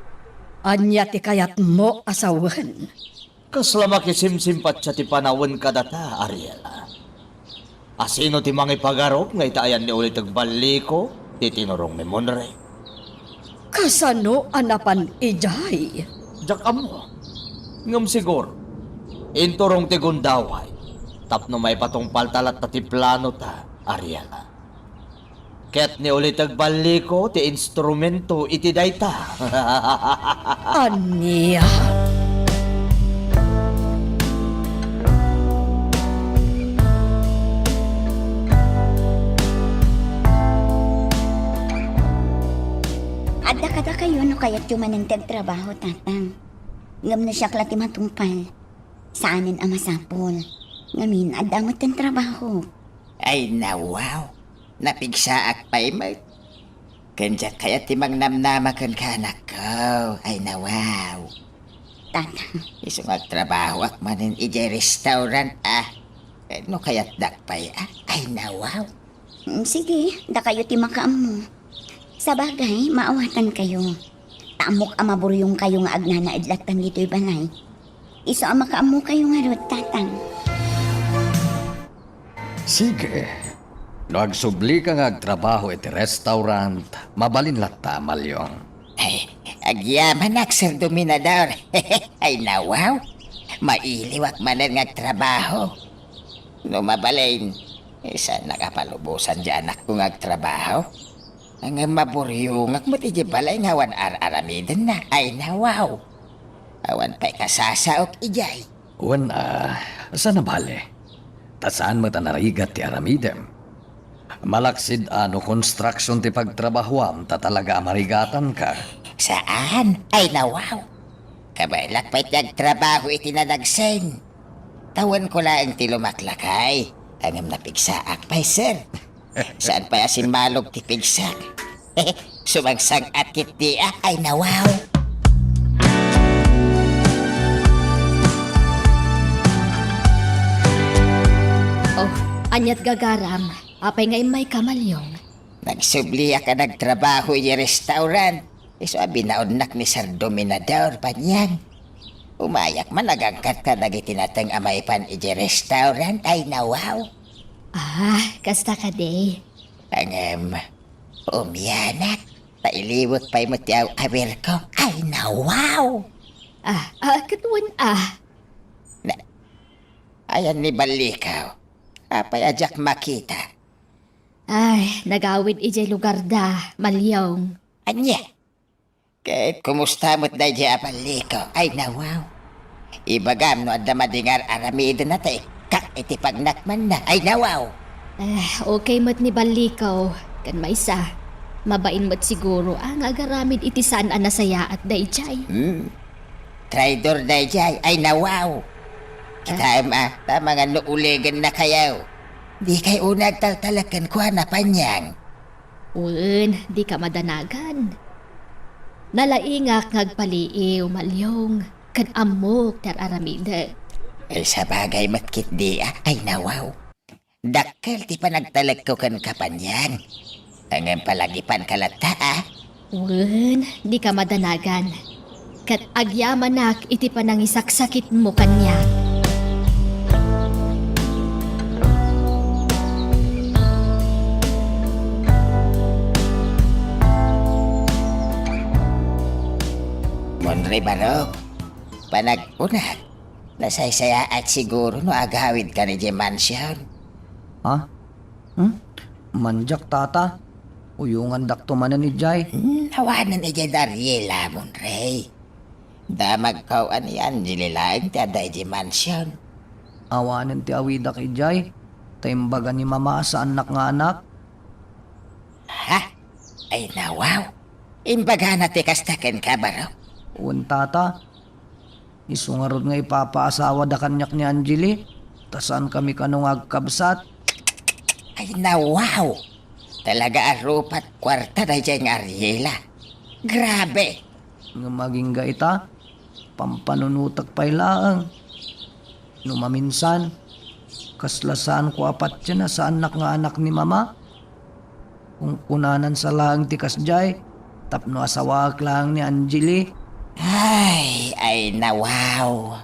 Ania ti kayatmo a sawen? Kasla makisimsimpatsa ti panawen kadata, Ariela. Asino ti mangipagarup nga ita ayan ni uliteg Balliko ti tinurong ni Monre? Kasano a napan idiay? Diak ammo. Ngem siguro, inturong ti gundaway tapno maipatungpalta latta ti planota, Ariela. Ket ni uliteg Balliko ti instrumento iti dayta. Ania? Adda kadakayo no kayatyo manen ti agtrabaho, Tatang. Ngem no siak la ti matungpal, saanen a masapul. Ngamin, adda met ti trabaho. Ay, nawaw. Napigsaak pay met. Ken diak kayat ti mangnamnama kenka, anakko. Ay, nawaw. Tata. Isu nga agtrabahoak manen idiay restaurant, a. Eh, no kayatdak pay, a. Ay, nawaw. Mm, sige, dakayo ti makaammo. Sabagay, maawatankayo. Ta ammok a maburyongkayo nga agnanaed latta ditoy balay. Isu a makaammokayo ngarud, Tatang. Sige. No agsublika nga agtrabaho iti restaurant, mabalin latta, Malyong. Ay, agyamanak, Sir Dominador. Ay, nawaw. Mailiwak manen nga agtrabaho. No mabalin, eh, saannak a palubosan diay anakko nga agtrabaho? Ngem maburyongak met idiay balay nga awan ar-aramidenna. Ay, nawaw. Awan pay kasasaok idiay. Wen a, saan a bale. Ta saan met a narigat ti aramidem. Malaksid a no construction ti pagtrabahoam ta talaga a marigatanka. Saan? Ay, nawaw. Kabaelak pay ti agtrabaho iti nadagsen. Tawenko laeng ti lumaklakay. Ngem napigsaak pay, sir. Saan pay a simmalog ti pigsak? Sumangsang-at ketdi a, ay, nawaw. Oh, aniat gagaram? Apay nga immayka, Malyong? Nagsubliak a nagtrabaho idiay restaurant. Isu a binaonnak ni Sir Dominador, Panyang. Umayak man agangkat kadagiti nateng a maipan idiay restaurant, ay, nawaw. Ah, kasta kadi. Ngem, umianak, ta iliwek pay met ti aw-awirko. Ay, nawaw! Ah, ah, ket wen a. Na, ayan ni Ballikaw. Apay a diak makita? Ay, nagawid idiay lugarda, Malyong. Ania? Ket kumusta met daydiay a Ballikaw? Ay, nawaw. Ibagam no adda madi nga ar-aramidna ta ikkak iti pagnakmanna. Ay, nawaw. Eh, okay met ni Ballikaw. Ken maysa, mabain met siguro a nga agaramid iti saan a nasayaat daydiay. Hmm. Traidor daydiay. Ay, nawaw. Kitaem a, ta amangan no ulegennakayo. Dikay unay agtaltalek kenkuana, Panyang. Wen, dika madanagan. Nalaingak nga agpaliiw, Malyong, ken ammok ti ar-aramidek. Eh, sabagay met ketdi a, ay, nawaw. Dakkel ti panagtalekko kenka, Panyang. Ngem palagipanka latta a. Wen, dika madanagan. Ket agyamanak iti panangisaksakitmo kaniak. Monre, Barok, panagkunak, nasaysayaat siguro no agawidka idiay mansion. Ha? Hmm? Mandiak, Tata. Uyongandakto manen idiay. Hmm, awanen idiay da Ariela, Monre. Damagko a ni Angeli laeng ti adda idiay mansion. Awanen ti awidak idiay, ta imbaga ni Mama a saannak nga anak. Ha? Ay, nawaw. Imbagana ti kasta kenka, Barok? Wen, Tata. Isu ngarud nga ipapaasawada kaniak ni Angeli, ta saankami kano nga agkabsat. Ay, nawaw! Talaga a rupat kuarta daydiay nga Ariela. Grabe! Ngem agingga ita, pampanunotek pay laeng. No maminsan, Kasla saanko a patien a saannak nga anak ni Mama? Kunkunanan sa laeng ti kasdiay, tapno asawaek laeng ni Angeli. Ay, ay, nawaw.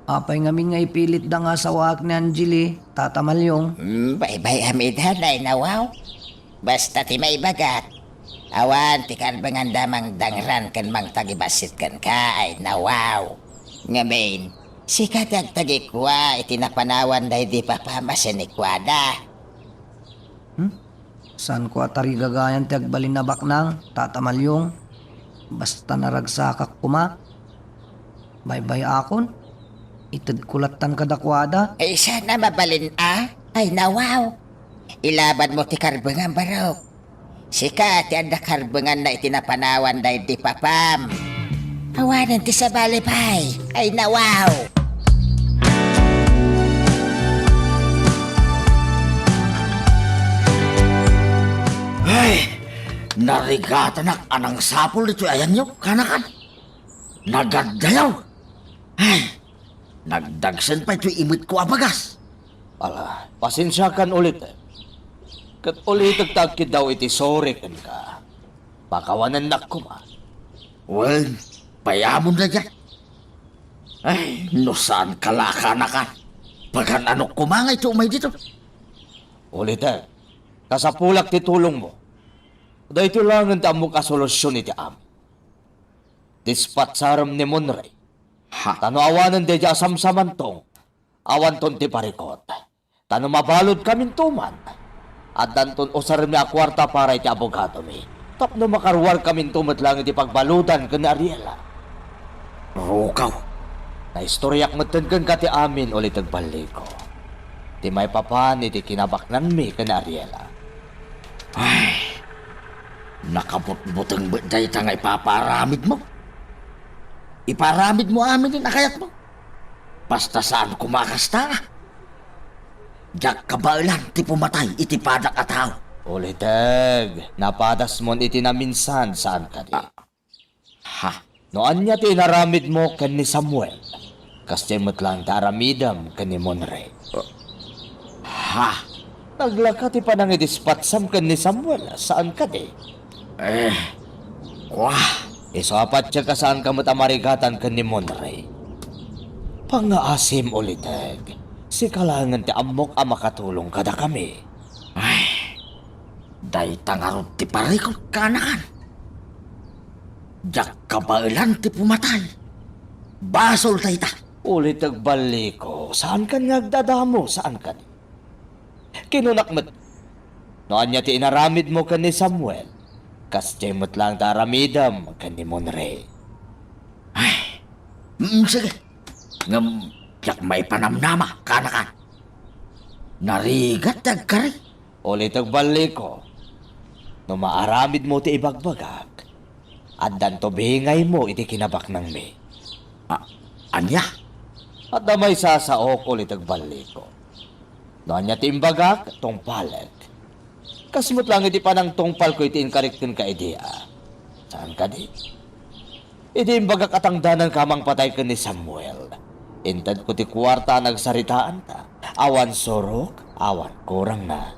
Apay ngamin nga ipilitda nga asawaek ni Angeli, Tata Malyong? Mm, baybay-am idan, ay, nawaw. Basta ti maibagak, awan ti karbenganda mangdangran ken mangtagibassit kenka, ay, nawaw. Ngamin, sika ti agtagikua iti napanawan daydi papam a sinikuada. Hmm? Saanko a tarigagayan ti agbalin a baknang, Tata Malyong? Basta naragsakak koma. Baybay-akon, itedko lattan kadakuada. Ay, saan a mabalin a? Ay, nawaw. Ilabanmo ti karbengam, barok. Sika ti adda karbenganna iti napanawan daydi papam. Awanen ti sabali pay. Ay, nawaw. Ay, narigatanak a nangsapul ditoy ayanyo, kanakan. Nagaddayaw. Ay, nagdagsen pay toy imetko a bagas. Ala, pasensiakan ulit. Ket ulitek ta agkiddaw iti sorry kenka. Pakawanennak koma. Wen, payamon daydiay. Ay, no saanka la a kanakan. Pagan-anok koma nga iti umay ditoy. Ulitek, kasapulak ti tulongmo. Daytoy laengen ti ammok a solusion iti amin. Dispatsarem ni Monrey. Ha? Ta no awanen daydiay a samsamantong, awanton ti parikut. Ta no mabaludkaminto man, addanton usarmi a kuarta para iti abogadomi. Tapno makaruarkaminto met laeng iti pagbaludan ken ni Ariela. Rukaw. Naistoriak metten kenka ti amin, ulitek balliko. Ti maipapan iti kinabaknangmi ken ni Ariela. Ay, nakabutbuteng met dayta nga ipapaaramidmo. Ipaaramidmo amin a kayatmo. Basta saan koma a kasta. Diak kabaelan ti pumatay iti padak a tao. Ulitek, napadasmon iti naminsan, saan kadi? Ah. Ha? No ania ti inaramidmo ken ni Samuel, kasdiay met laeng ti aramidem ken ni Monrey. Ha? Naglaka ti panangidispatsaem ken ni Samuel, saan kadi? Eh, kua. Isu a patien a saanka met a marigatan ken ni Monrey. Pangngaasim, ulitek. Sika laengen ti ammok a makatulong kadakami. Ay, dayta ngarud ti parikut, kanakan. Diak kabaelan ti pumatay. Basol dayta. Ulitek balliko, saankan nga agdadamo, saan kadi? Kinunak met, no ania ti inaramidmo ken ni Samuel, kasdiay met laeng ti aramidem ken ni Monrey. Ay, mm, sige. Ngem diak maipanamnama, kanakan. Narigat ti agkari. Ulitek balliko, no maaramidmo ti ibagbagak, addanto bingaymo iti kinabaknangmi. A-, ania? Adda maysa a saok, ulitek balliko. No ania ti imbagak, tungpalek. Kas met laeng iti panangtungpalko iti inkarik kenka idi a. Saan kadi? Idi imbagak a tangdananka a mangpatay ken ni Samuel, intedko ti kuarta a nagsaritaanta. Awan surok, awan kurangna.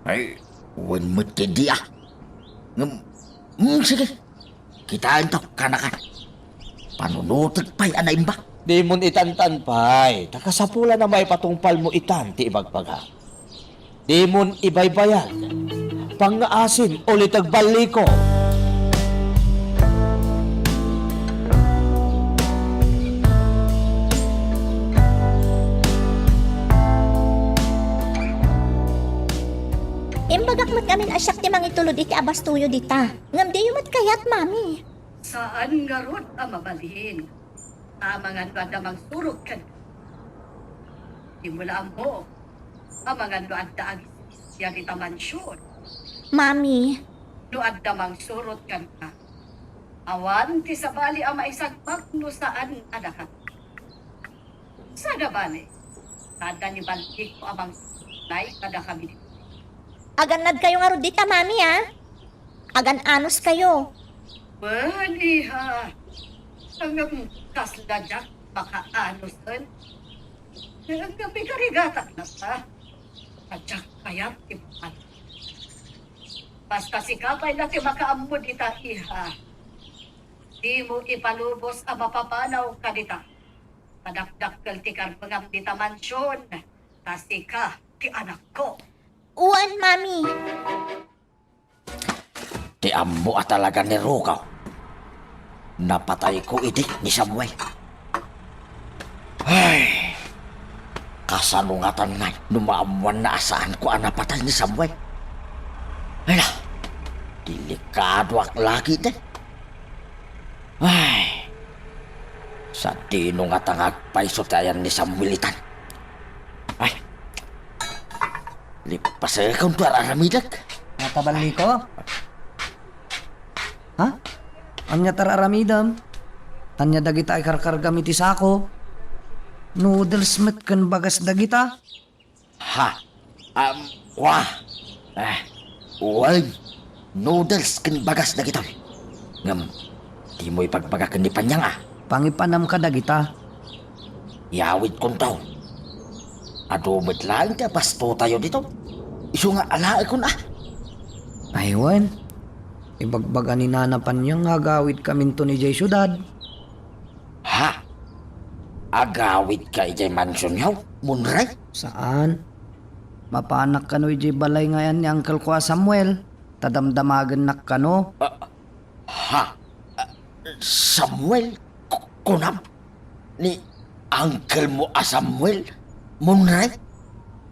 Ay, wen met ti dia. Ngem, mm, sige. Kitaentayo, kanakan. Panunotek pay a naimbag. Dimon itantan pay, ta kasapulan a maipatungpalmo itan ti ibagbagak. Dimon ibaybayag. Pangngaasim, ulitek balliko. Imbagak met ngamin a siak ti mangitulod iti abastoyo dita. Ngem diyo met kayat, Mami. Saan ngarud a mabalin. Amangan no adda mangsurok kenka. Dimo la ammo. Amangan no adda agisgisian ita mansion. Mami. No adda mangsurot kenka, awan ti sabali a maisagmak no saan a dakami. Saan a bale, adda ni balliko a mangsurot kadakami. Agannadkayo ngarud dita, Mami, a? Agan-anuskayo. Wen, iha. Ngem kasla diak makaanus ken. Ngem pigarigatak latta. Diak kayat ti buman. Basta sika pay la ti makaammo dita, iha. Dimo ipalubos a mapapanaw ka dita. Madakdakkel ti karbengam dita mansion, ta sika ti anakko. Wen, Mami. Ti ammo a talaga ni Rukaw, napatayko idi ni Samuel. Ay, kasano ngatan ngay no maammoanna a saanko a napatay ni Samuel? Ay na, delikadoak lagi di. Ay, sadino ngata nga agpayso ti ayan ni Samuel itan? Ay, lipasekon ti ar-aramidek. Nataballiko? Ha? Ania ti ar-aramidem? Ania dagita a karkargam iti sako? Noodles met ken bagas dagita? Ha? Am, wa? Eh, wen, noodles ken bagas dagitoy. Ngem, dimo ibagbaga ken ni Panyang a. Pangipanam ka dagita. Iyawidkonto. Adu met laeng ti abastotayo dito. Isu nga alaekon a. Ay, wen. Ibagbaga ni Nana Panyang nga agawidkaminton idiay siudad. Ha? Agawidka idiay mansionyo, Munray? Saan. Mapanak kano idiay balay nga ayan ni uncle ko a Samuel, ta damdamagennak kano. Ah, ha? Ah, Samuel? Ku-, kunam? Ni uncle mo a Samuel, Munray?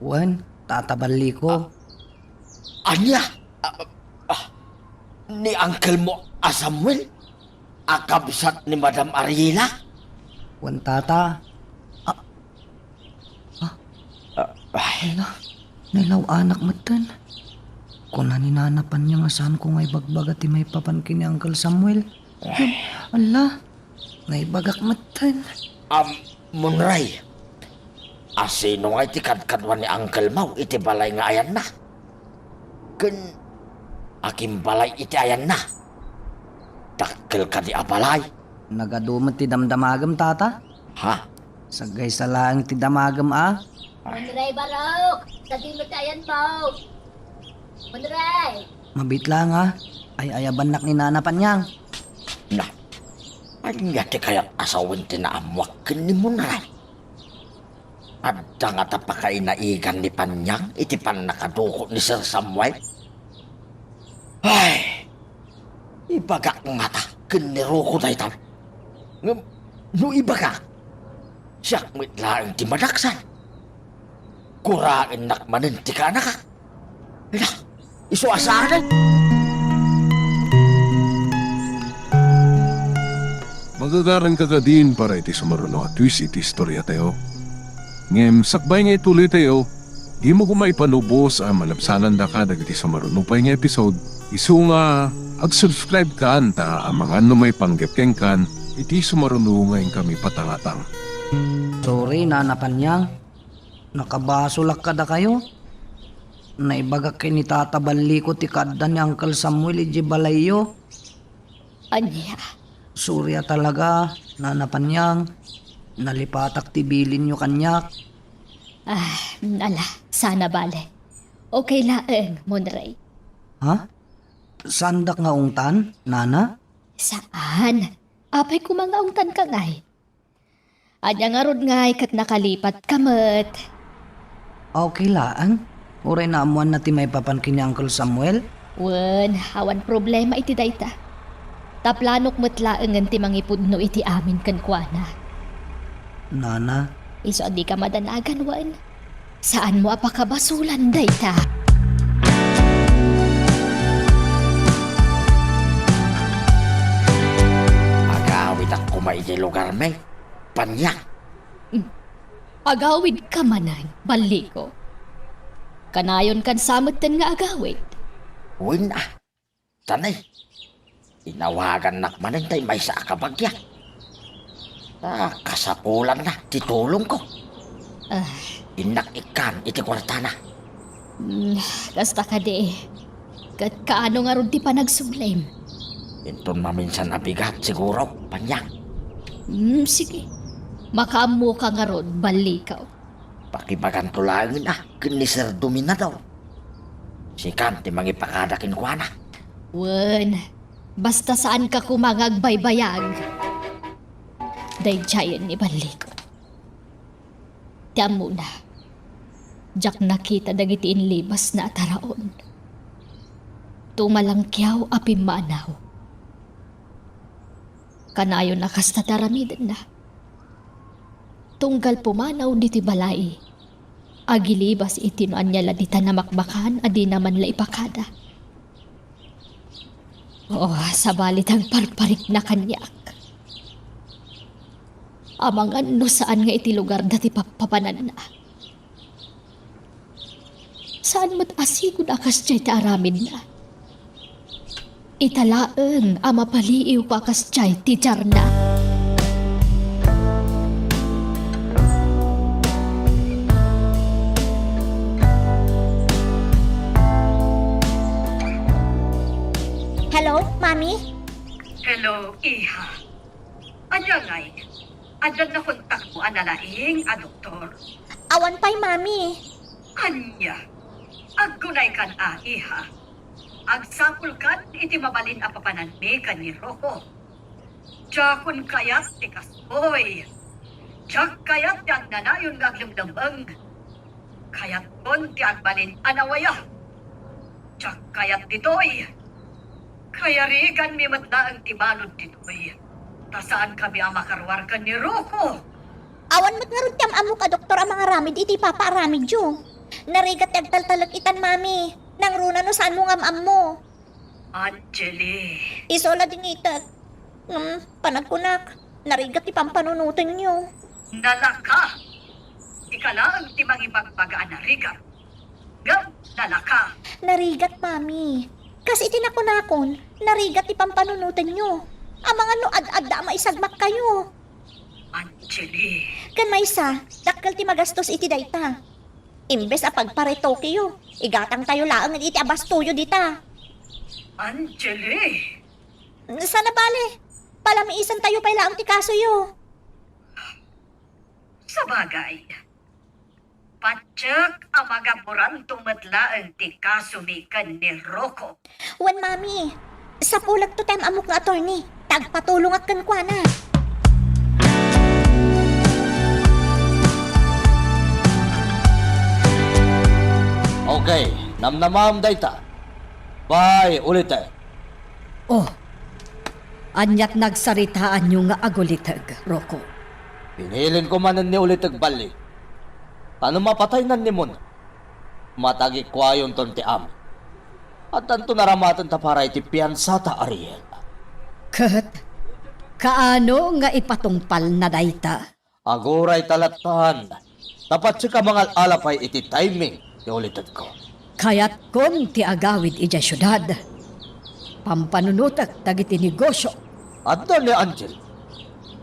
Wen, tataballiko. Ania? Ah, ah, ni uncle mo a Samuel? A kabsat ni Madam Ariela? Wen, tata. Ah, ah. Ah, ay. Ala, nailaw-anak metten. Kuna ni Nana Panyang a saanko nga ibagbaga ti maipapan ken ni Uncle Samuel. Ay. Ala, naibagak metten. Am, Munray, asino ngay ti kadkaduan ni uncle mo iti balay nga ayanna? Ken akimbalay iti ayanna? Dakkel kadi a balay? Nagadu met ti damdamagem, tata? Ha? Saggaysa laeng ti damagem a. Munray, Barok! Sadino ti ayanmo? Munray! Mabiit laeng a. Ay-ayabannak ni Nana Panyang. Na, ania ti kayat a sawen ti naammoak ken ni Munray? Adda ngata pakainaigan ni Panyang iti pannakaduko ni Sir Samuel? Ay, ibagak ngata ken ni Ruko dayta. Ngem no ibagak, siak met laeng ti madaksan. Kuraennak manen ti kaanakak. Ala, isu a saanen. Magagaranka kadin para iti sumaruno a twist iti istoriatayo. Ngem sakbay nga ituloytayo, dimo koma ipalubos a malabsanandaka dagiti sumaruno pay nga episode. Isu nga ag-subscribe kan ta amangan no maipanggep kenkan iti sumaruno nga inkami patangatang. Sorry, Nana Panyang. Nakabasolak kadakayo. Naibagak ken ni Tata Balliko ti kaadda ni Uncle Samuel idiay balayyo. Ania? Sorry a talaga, Nana Panyang. Nalipatak ti bilinyo kaniak. Ah, ala, saan a bale. Okay laeng, Munray. Ha? Saandak nga ungtan, Nana? Saan? Apay koma nga ungtanka ngay? Ania ngarud ngay ket nakalipatka met? Okay laeng. Uray naammoanna ti maipapan ken ni Uncle Samuel? Wen, awan problema iti dayta. Ta planok met laengen ti mangipudno iti amin kenkuana. Nana. Isu a dika madanagan, wen? Saanmo a pakabasolan dayta. Agawidak koma iti lugarmi, Panyang. Hmm. Agawidka manen, Balliko. Kanayonkan sa metten nga agawid. Wen a. Tani, inawagannak manen tay maysa a kabagia. Ah, kasapulanna ti tulongko. Ah. Innak ikkan iti kuartana. Hmm, kasta kadi. Ket kaano ngarud ti panagsublim? Inton maminsan a bigat, siguro, Panyang. Hmm, sige. Makaammoka ngarud, Balliko. Pakibaganto laengen a ken ni Sir Dominador. Sikan ti mangipakada kenkuana. Wen, basta saanka koma nga agbaybayag. Daydiayen ni Balliko. Ti ammona, diak nakita dagiti inlibasna a taraon. Tumalangkiaw a pimmanaw. Kanayon a kasta ti aramidenna. Tunggal pumanaw ditoy balay, agilibas iti no ania la dita namakmakan a dina man la ipakada. Oh, sabali ti agparparikna kaniak. Amangan no saan nga iti lugarda ti pappapananna. Saan met a sigud a kasdiay ti aramidna. Ita laeng a mapaliiwko a kasdiay ti diarna. Hello, Mami? Hello, iha. Ania ngay? Addan nakontakmo a nalaing a doktor? Awan pay, Mami. Ania? Aggunaykan a, iha. Agsapulkan iti mabalin a papananmi ken ni Rocco. Diakon kayat ti kastoy. Diak kayat ti agnanayon nga aglemlemmeng. Kayatkon ti agbalin a nawaya. Diak kayat ditoy. Kayariganmi met laeng ti balud ditoy. Ta saankami a makaruar ken ni Rocco. Awan met ngarud ti am-ammok a doktor a mangaramid iti ipapaaramidyo. Narigat ti agtaltalek itan, Mami. Nangruna no saanmo nga am-ammo. Angeli. Isu la dingitek. Ngem, panagkunak, narigat ti pampanunotenyo. Nalaka! Ika laeng ti mangibagbaga a narigat. Ngem, nalaka! Narigat, Mami. Kas iti nakunakon, narigat ti pampanunotenyo. Amangan no ad-adda a maisagmakkayo. Angeli. Ken maysa, dakkel ti magastos iti dayta. Imbes a pagparetokeyo, igatangtayo laeng iti abastoyo dita. Angeli! Saan a bale, palamiisantayo pay laeng ti kasoyo. Sabagay, patiek a magaburanto met laeng ti kasomi ken ni Rocco. Wen, Mami, sapulekto ti am-ammok nga attorney. Tagpatulongak kenkuana. Okay, namnamaem dayta. Bye, ulitek. Oh, aniat nagsaritaanyo nga aguliteg, Rocco? Pinilinko manen ni ulitek, Balli. Ta no mapataynan ni Mon, matagikuayonton ti amin. Addanto naramaten ta para iti piansata, Ariel. Ket kaano nga ipatungpalna dayta? Aguray ta lattan, ta patiek a mangal-ala pay iti timing ti ulitekko. Kayatkon ti agawid idiay siudad. Pampanunotek dagiti negosio. Adda ni Angel.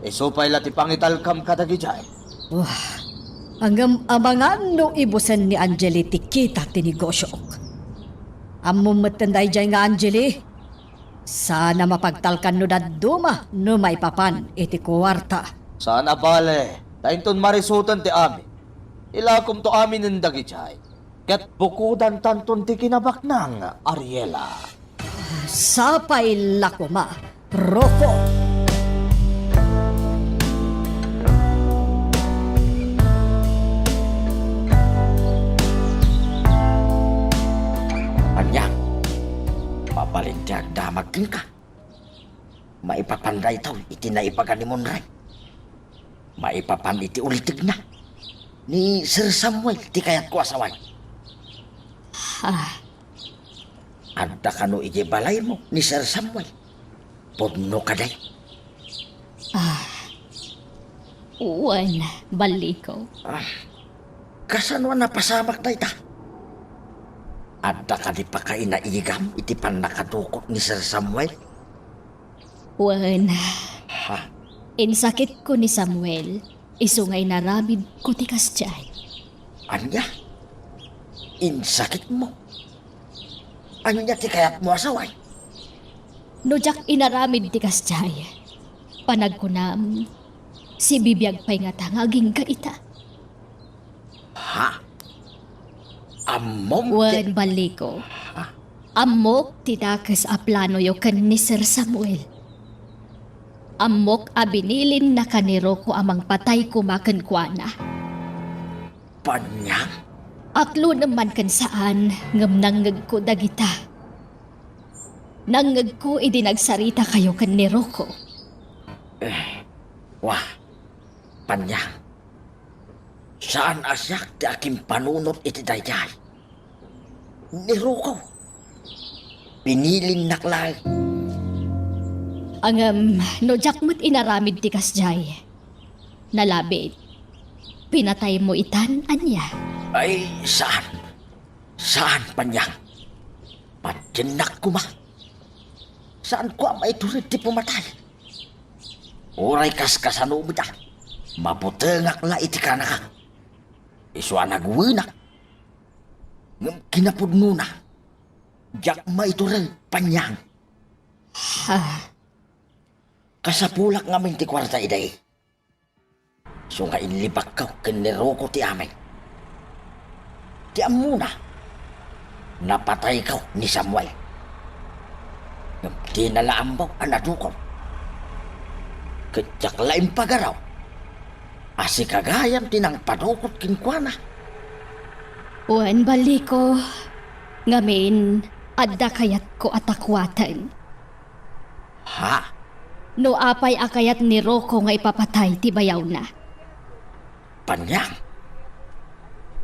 Isu pay la ti pangitalkam kadagidiay. Wah, ngem amangan no ibusen ni Angeli ti kita ti negosiok. Ammom metten daydiay nga Angeli, saan a mapagtalkan no dadduma no maipapan iti kuarta. Saan a bale, ta inton marisoten ti amin, ilakomto aminen dagidiay, ket bukodantanton ti kinabaknang, Ariela. Sapay la koma, Rocco. Ania, mabalin ti agdamag kenka? Maipapan daytoy iti naibaga ni Monray. Maipapan iti ulitegna. Ni Sir Samuel ti kayatko a saway. Ah. Adda kano idiay balaymo ni Sir Samuel? Pudno kadi? Ah. Wen, Balliko. Ah. Kasano a napasamak dayta? Adda kadi pakainaigam iti pannakadukot ni Sir Samuel? Wen. Ha? Insakitko ni Samuel, isu nga inaramidko ti kasdiay. Ania? Insakitmo? Ania ti kayatmo a saway? No diak inaramid ti kasdiay, panagkunam, sibibiag pay ngata nga agingga ita. Ha? Ammom ti Wen, Balliko. Ha? Ammok ti dakes a planoyo ken ni Sir Samuel. Ammok a binilinnaka ni Rocco a mangpatay koma kenkuana. Panyang? Aklonem man ken saan, ngem nangngegko dagita. Nangngegko idi nagsaritakayo ken ni Rocco. Eh, wa, Panyang. Saan a siak ti akimpanunot iti daydiay. Ni Rocco. Pinilinnak laeng. Ngem, no diak met inaramid ti kasdiay, nalabit, pinataymo itan, ania? Ay, saan. Saan, Panyang. Patiennak koma. Saanko a maitured ti pumatay. Uray kaskasano met a, mabutengak la iti kanaka. Isu a nagwenak. Ngem kinapudnona, diak maitured, Panyang. Ha? Kasapulak ngamin ti kuarta idi. Isu nga inlibakko ken ni Rocco ti amin. Ti ammona, napatayko ni Samuel. Ngem dina la ammo a nadukot. Ket diak la impagaraw a sika gayam ti nangpadukot kenkuana. Wen, Balliko, ngamin, adda kayatko a takuaten. Ha? No apay a kayat ni Rocco nga ipapatay ti bayawna? Panyang.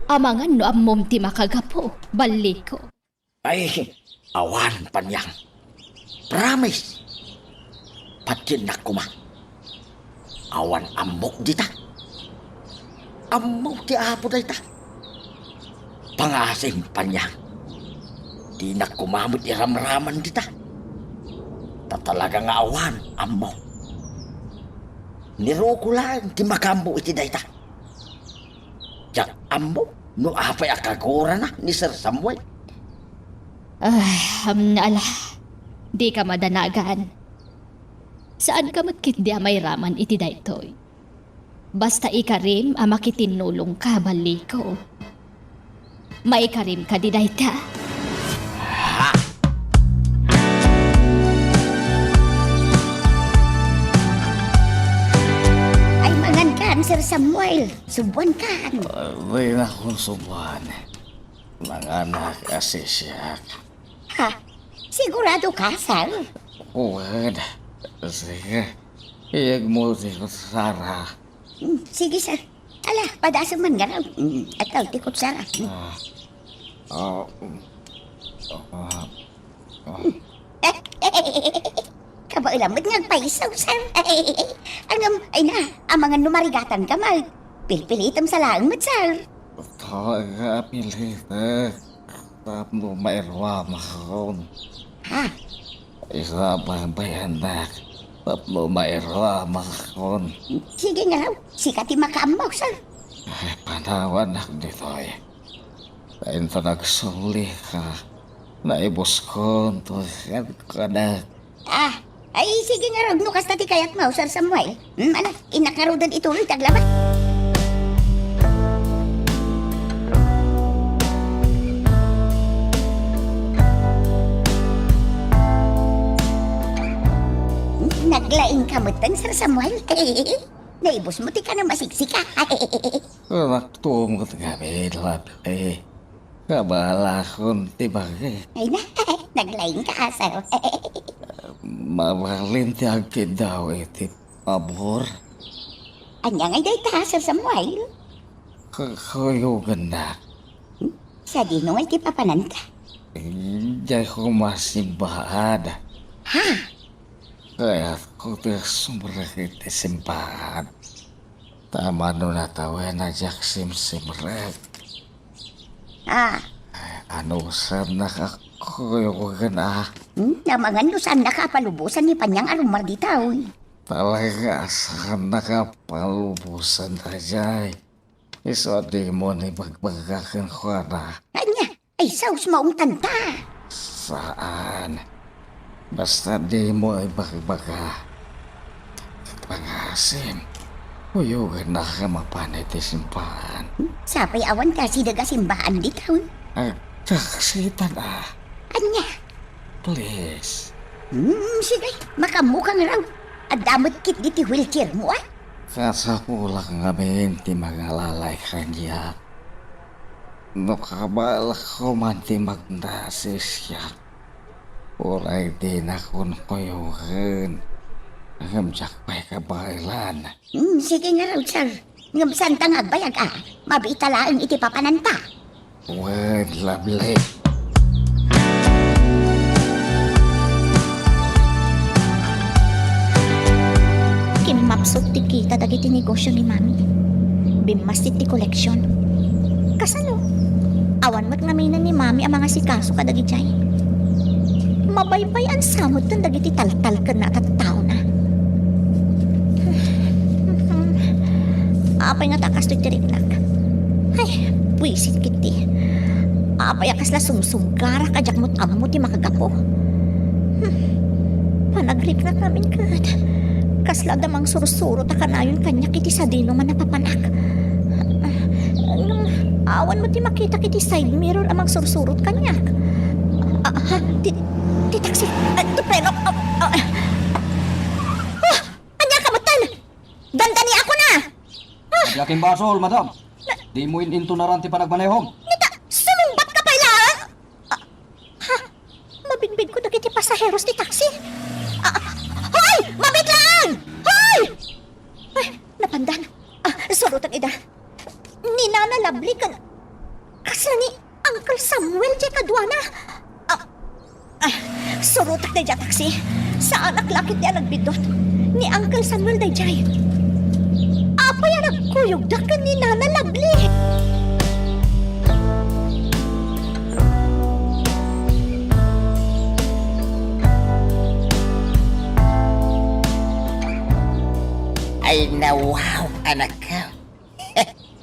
Amangan no ammom ti makagapu, Balliko. Ay, awan, Panyang. Promise. Patiennak koma. Awan ammok dita. Ammo ti Apo dayta. Pangasim, Panyang. Dinak koma met iramraman dita. Ta talaga nga awan ammo. Ni Rocco laeng ti makaammo iti dayta. Diak ammo no apay a kagurana ni Sir Samuel. Ah, um, ala, dika madanagan. Saanka met ketdi a mairaman iti daytoy. Basta ikarim a makitinnulongka, Balliko. Maikarim kadi dayta? Ay, mangankan, Sir Samuel. Subuankan. Ah, dinakon subuan. Manganak a sisiak. Ha? Siguradoka, Sir? Wen. Sige. Iyegmo ti kutsara. Mm, sige, Sir. Ala, padasem man ngarud. Mm, adtoy ti kutsara. Mm. Ah. Ah, mm. Ah, ah. Kabaelam met nga agpaisaw, Sir. Ngem, ay na, amangan no marigatanka met. Pilpilitem sa laeng met, Sir. Talaga, pilitek. Tapno mairuamakon. Ha? Isa a babayanak tapno mairuamakon. Sige ngarud, sika ti makaammo, Sir. Ay, panawannak ditoy. Ta inton agsulika, naibuskon toy kenkuana. Ah, ay, sige ngarud, no kasta ti kayatmo, Sir Samuel. Hmm, ala, innak ngaruden ituloy ti aglaba. Naglaingka metten, Sir Samuel. Naibusmo ti kanem a siksika. Naktuom ket ngamin, labi. Kabalakon ti bagi. Ay na, naglaingka, Sir. Mabalin ti agkiddaw iti pabor. Ania ngay dayta, Sir Samuel? Ka-, kakuyogannak. Hmm? Sadino ngay ti papananta? Diay koma simbaad. Ha? Kayatko ti sumrek iti simbaad. Ta mano natawen a diak simsimrek. Ah. Ay, ano, saan nakakuyogan, ah? Hmm, amangan no saannaka a palubosan ni Panyang a rummuar ditoy. Talaga, saannaka a palubosan daydiay. Isu a dimo ibagbaga kenkuana. Ania? Ay, sus, maungtanta. Saan. Basta dimo ibagbaga. Pangasim. Kuyogannak a mapan iti simbahan. Sapay awan ta sideg a simbahan ditoy. Agtaksitan a. Ania? Please. Hmm, sige, makaammoka ngarud. Adda met ketdi ti wheelchairmo, a? Kasapulak ngamin ti mangalalay kaniak. No kabaelko man ti magnasisiak, uray dinak kunkuyogen, ngem diak pay kabaelan. Hmm, sige ngarud, sir. Ngem saanta nga agbayag, a? Mabiit laeng iti papananta. Wen, Lovely. Kimmapsut ti kita dagiti negosio ni Mami. Bimmassit ti koleksion. Kasano? Awan met ngamin ni Mami a mangasikaso kadagijay. Mabaybay-an sa metten dagiti taltalkenna a tattaona. Apay ngata a kastoy ti riknak? Ay, buisit ketdi. Apay a kasla sumsumgarak a diak met ammo ti makagapu? Hmm. Panagriknak ngamin ket kasla adda mangsursurot a kanayon kaniak iti sadino man a papanak. Ngem awan met ti makitak iti side mirror a mangsursurot kaniak. Ah, ha? Ti, ti taksi. Ah, ti preno. Ah, ah. Ah! Ania ka metten? Dandaniakon a! Ah! Diak imbasol, madam. Dimo in-intonaran ti panagmanehom. Nita, sumungbat ka pay laeng? Ah, ha? Mabigbigko dagiti pasaheros ti taksi. Ah, ah, hoy! Mabiit laeng! Hoy! Ay, napandan. Ah, suroten ida. Ni Nana Lovely ken kasla ni Uncle Samuel diay kaduana. Ah, ah, surotek daydiay a taksi. Saanak la ketdi a nagbiddut. Ni Uncle Samuel daydiay. Apay a nagkuyogda ken ni Nana Lovely? Ay, nawaw, anakko.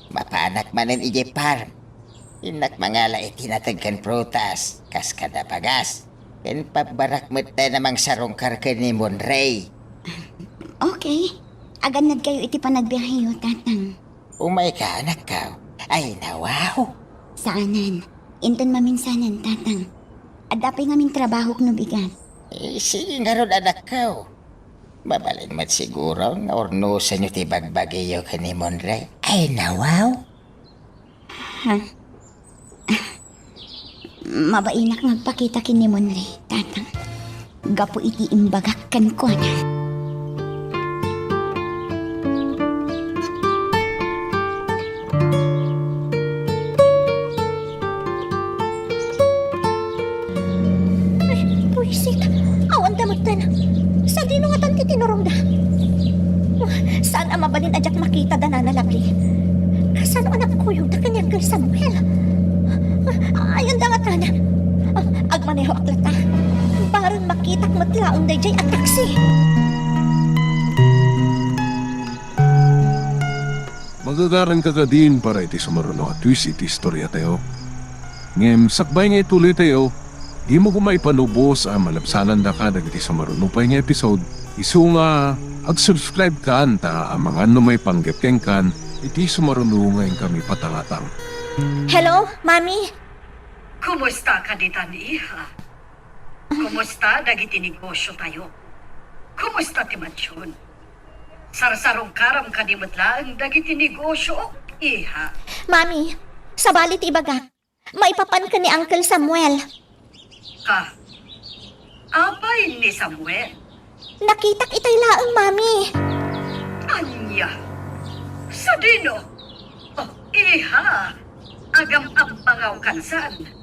Mapanak manen idiay farm. Innak mangala iti nateg ken prutas, kas kada pagas. Ken pabbarak met ta a mangsarungkar ken ni Monray. Okay. Agannadkayo iti panagbiaheyo, Tatang. Umayka, anakko. Ay, nawaw. Saanen. Inton maminsanen, Tatang. Adda pay ngamin trabahok no bigat. Eh, sige ngarud, anakko. Mabalin met siguro nga urnosenyo ti bagbagiyo ken ni Monray. Ay, nawaw. Ha? Mabainak nga agpakita ken ni Monray, Tatang. Gapu iti imbagak kenkuana. Ay, buisit. Awanda metten. Sadino ngatan ti tinurongda? Saan a mabalin a diak makita da Nana Lovely. Kasano a nagkuyogda ken ni Uncle Samuel? Ayanda ngatan. Agmanehoak latta. Bareng makitak met laeng daydiay a taksi. Magagaranka kadin para iti sumaruno a twist iti istoriatayo. Ngem sakbay nga ituloytayo, dimo koma ipanubos a malabsanandaka dagiti sumaruno pay nga episode, isu nga ag-subscribe kan ta amangan no maipanggep kenkan iti sumaruno nga inkami patangatang. Hello, Mami? Kumusta ka ditan, iha? Kumusta dagiti negosiotayo? Kumusta ti mansion? Sarsarungkaram kadi met laeng dagiti negosiok, iha? Mami, sabali ti ibagak. Maipapan ken ni Uncle Samuel. Ah, apay ni Samuel? Nakitak itay laeng, Mami. Ania? Sadino? Oh, iha, agam-ammangaw kansan.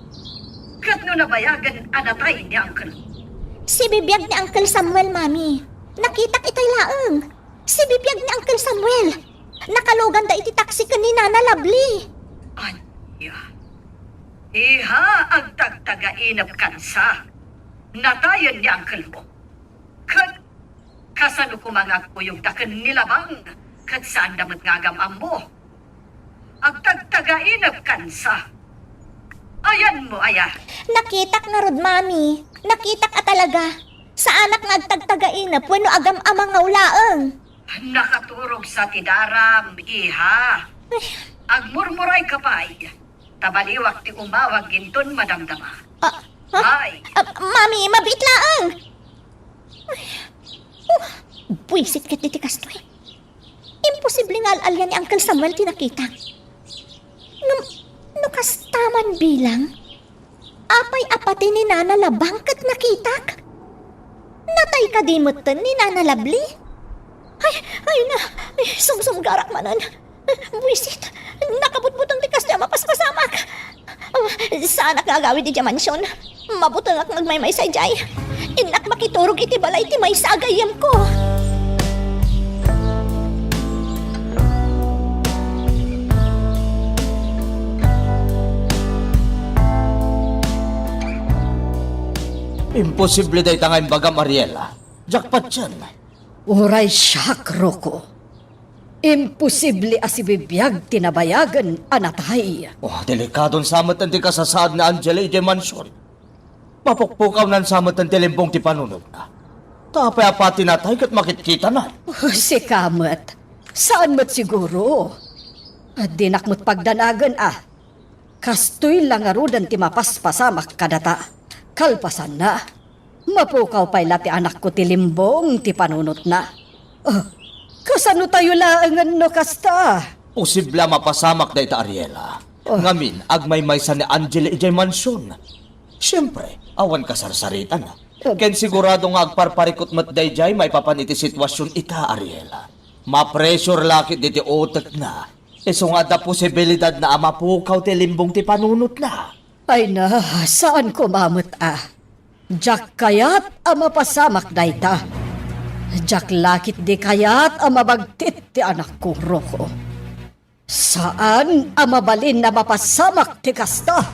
Ket no nabayagen a natay ni Uncle? Sibibiag ni Uncle Samuel, Mami. Nakitak itay laeng. Sibibiag ni Uncle Samuel. Nakaluganda iti taksi ken ni Nana Lovely. Ania? Iha, agtagtagainep kansa. Natayen ni uncle mo. Ket kasano koma nga agkuyogda ken ni Labang ket saanda met nga agam-ammo? Agtagtagainep kansa. Ayanmo aya? Nakitak ngarud, Mami. Nakitak a talaga. Saanak nga agtagtagainep wenno agam-amangaw laeng. Nakaturogsa ti daram, iha. Agmurmurayka pay. Ta baliwak ti umawag inton madamdama. Ah, ah, Bye. Ah, Mami, mabiit laeng. Ay, oh, buisit ket iti kastoy. Imposible nga al-alian ni Uncle Samuel ti nakitak. Ngem, no kasta man bilang, apay a pati ni Nana Labang ket nakitak? Natay kadi metten ni Nana Lovely? Ay, ay na, ay, sumsumgarak manen. Buisit, nakabutbuteng ti kastoy a mapaspasamak. Oh, saanak nga agawid idiay mansion. Mabutengak nga agmaymaysa idiay. Innak makiturog iti balay ti maysa a gayyemko. Imposible dayta nga imbagam, Ariela. Diak patien. Uray siak, Rocco. Imposible a sibibiag ti nabayagen a natay. Oh, delikadon sa met ti kasasaad ni Angela idiay mansion. Mapukpukawnan sa met ti limbong ti panunotna. Ta apay a pati natay ket makitkitanan? Oh, sika met. Saan met siguro? Dinak met pagdanagen a. Kastoy la ngaruden ti mapaspasamak kadata. Kalpasanna, mapukaw pay la ti anakko ti limbong ti panunotna. Oh, kasano tayo laengen no kasta? Posible a mapasamak dayta, Ariela. Oh. Ngamin, agmaymaysa ni Angela idiay mansion. Siempre, awan kasarsaritan. Oh. Ken sigurado nga agparparikut met daydiay maipapan iti situasion ita, Ariela. Mapresur la ket diti utekna. Isu nga adda posibilidadna a mapukaw ti limbong ti panunotna. Ay na, saan koma met a. Diak kayat a mapasamak dayta. Diak la ketdi kayat a mabagtit ti anakko, Rocco. Saan a mabalin a mapasamak ti kasta.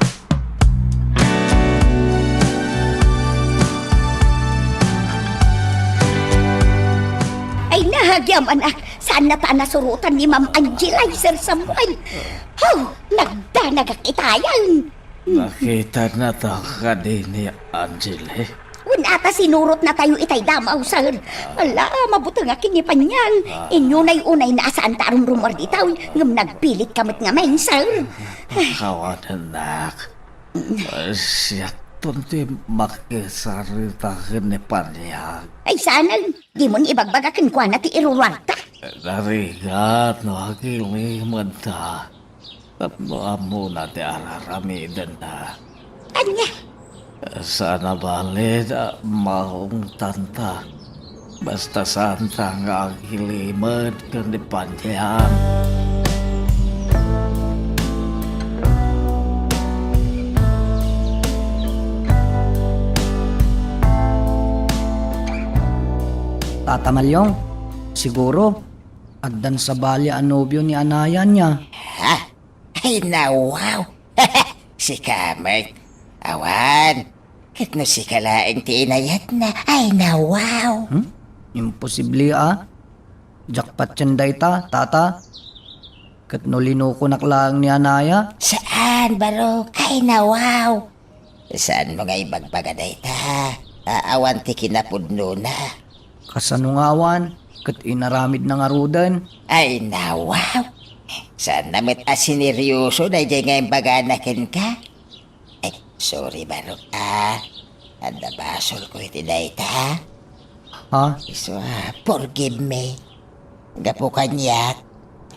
Ay, nagyam, anak. Saannata a nasurotan ni Ma'am Angela, Sir Samuel. Haw, nagdanagak itayan. Nakitanata kadi ni Angela? Wen ata sinurotnatayo itay damaw, sir. Ala, mabutengak ken ni Panyang. Ah. Inyo nay unay na a saanta a rumrumuar dita, ngem nagpilitka met ngamin, sir. Kawanak. Siakton ti makisarita ken ni Panyang. Ay, saan, dimo ibagbaga kenkuana ti iruruarta? Narigat no agilimedta. Tapno ammona ti ar-aramidenna. Ania? Saan a balin a maungtanta. Basta saanta nga agilimed ken ni Panyang. Tata Malyong, siguro, addan sabali a nobio ni Anaya ania? Ha? Ay, nawaw! Sika met. Awan. Ket no sika laeng ti inayatna, ay, nawaw! Hmm? Imposible a. Diak patien dayta, tata. Ket no linukonak laeng ni Anaya? Saan, barok? Ay, nawaw! Saanmo nga ibagbaga dayta? A-, awan ti kinapudnona. Kasano nga awan? Ket inaramidna ngaruden. Ay, nawaw! Saanna met a sineryoso daydiay nga imbagana kenka. Ay, sorry, barok, a. Adda basolko iti dayta. Ha? Isu a, forgive me. Gapu kaniak,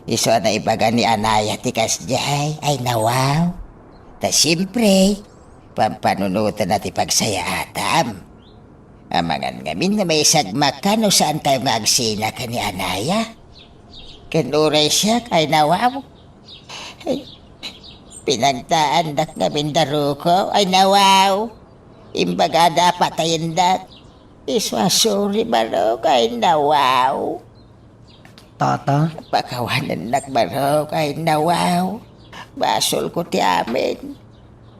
isu a naibaga ni Anaya ti kasdiay, ay, nawaw. Ta siempre, pampanunotenna ti pagsayaatam. Amangan ngamin nga maisagmaka no saantayo nga agsina ken ni Anaya. Ken uray siak, ay, nawaw. Ay, pinagtaandak ngamin da Rocco, ay, nawaw. Imbagada a patayendak. Isu a sorry, barok, ay, nawaw. Tata? Pakawanennak, barok, ay, nawaw. Basolko ti amin.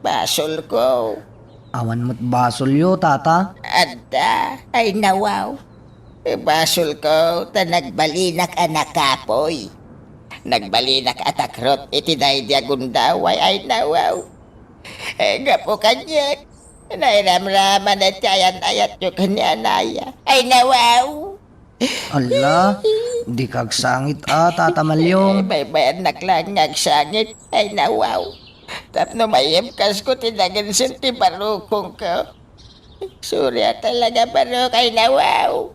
Basolko. Awan met basolyo, tata? Adda, ay, nawaw. Basolko ta nagbalinak a nakapoy. Nagbalinak a takrot iti daydi a gundaway, ay, nawaw. Gapu kaniak, nairamraman ti ayan-ayatyo ken ni Anaya. Ay, nawaw! Ala, Dika agsangit a, Tata Malyong. Baybayannak laeng nga agsangit. Ay, nawaw. Tapno maiyemkasko ti nagensen ti barukongko. Sorry a talaga, barok. Ay, nawaw.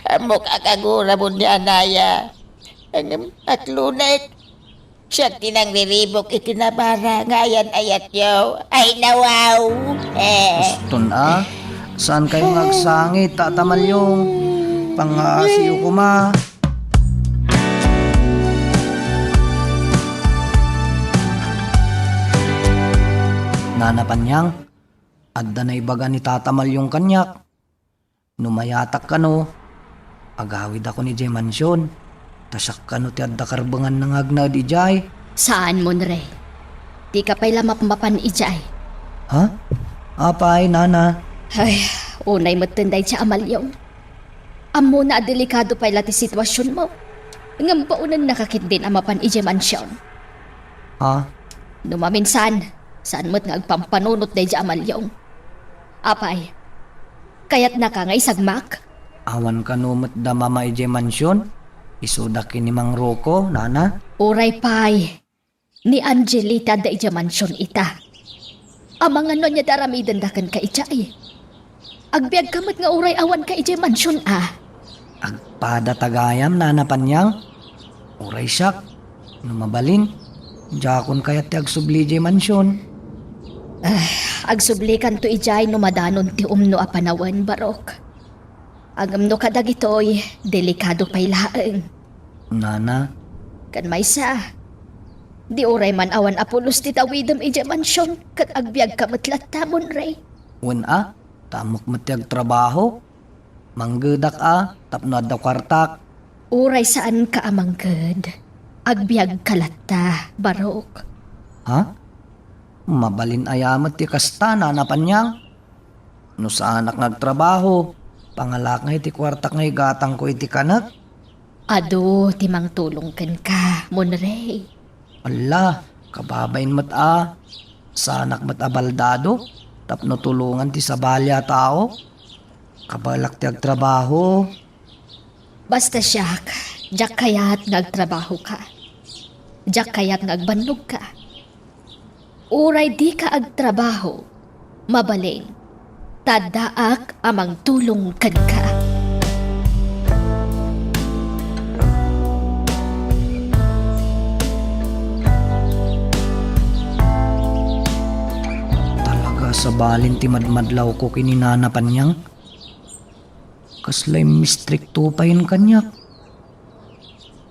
Ammok a kaguramon ni anaya. Ngem, aklunek. Siak ti nangriribuk iti nabara nga ayan-ayatyo. Ay, nawaw! Eh. Uston a, saan kayo nga agsangit, Tata Malyong? Pangaasiyo koma. Nana Panyang, adda naibaga ni Tata Malyong kaniak. No mayatak kano, agawidakon idiay mansion. Ta siak kano ti adda karbenganna nga agnaed idiay. Saan, Monre. Dika pay la mapmapan idiay. Ha? Apay, Nana? Ay, unay metten daydiay a Malyong. Ammona a delikado pay la ti situasionmo. Ngem baonennaka ketdin a mapan idiay mansion. Ha? No maminsan, saan met nga agpampanunot daydiay a Malyong. Apay, kayatnaka nga isagmak? Awan kano met da mama idiay mansion? Isuda ken ni Mang Rocco, Nana? Uray pay, ni Angelita da idiay mansion ita. Amangan no ania ti aramidenda kenka idiay. Agbiagka met nga uray awanka idiay mansion a. Agpada ta gayam, Nana Panyang. Uray siak, no mabalin, diakon kayat ti agsubli idiay mansion. Ah, agsublikanto idiay no madanon ti umno a panawen, Barok. Ngem no kadagitoy, delikado pay laeng. Nana. Ken maysa, di uray man awan a pulos ti tawidem idiay mansion ket agbiagka met latta, Monre. Wen a, ta ammok met ti agtrabaho. Manggedak a, tapno adda kuartak. Uray saanka a mangged, agbiagka latta, Barok. Ha? Mabalin aya met ti kasta, Nana Panyang? No saanak nga agtrabaho, pangalak ngay ti kuartak nga igatangko iti kanek? Adu ti mangtulong kenka, Monre. Alla, kababain met a. Saanak met a baldado tapno tulongan ti sabali a tao. Kabalak ti agtrabaho. Basta siak, diak kayat nga agtrabahoka. Diak kayat nga agbannogka. Uray dika agtrabaho, mabalin, ta addaak a mangtulong kenka. Talaga, sabalin ti madmadlawko ken ni Nana Panyang. Kasla immistrikto payen kaniak.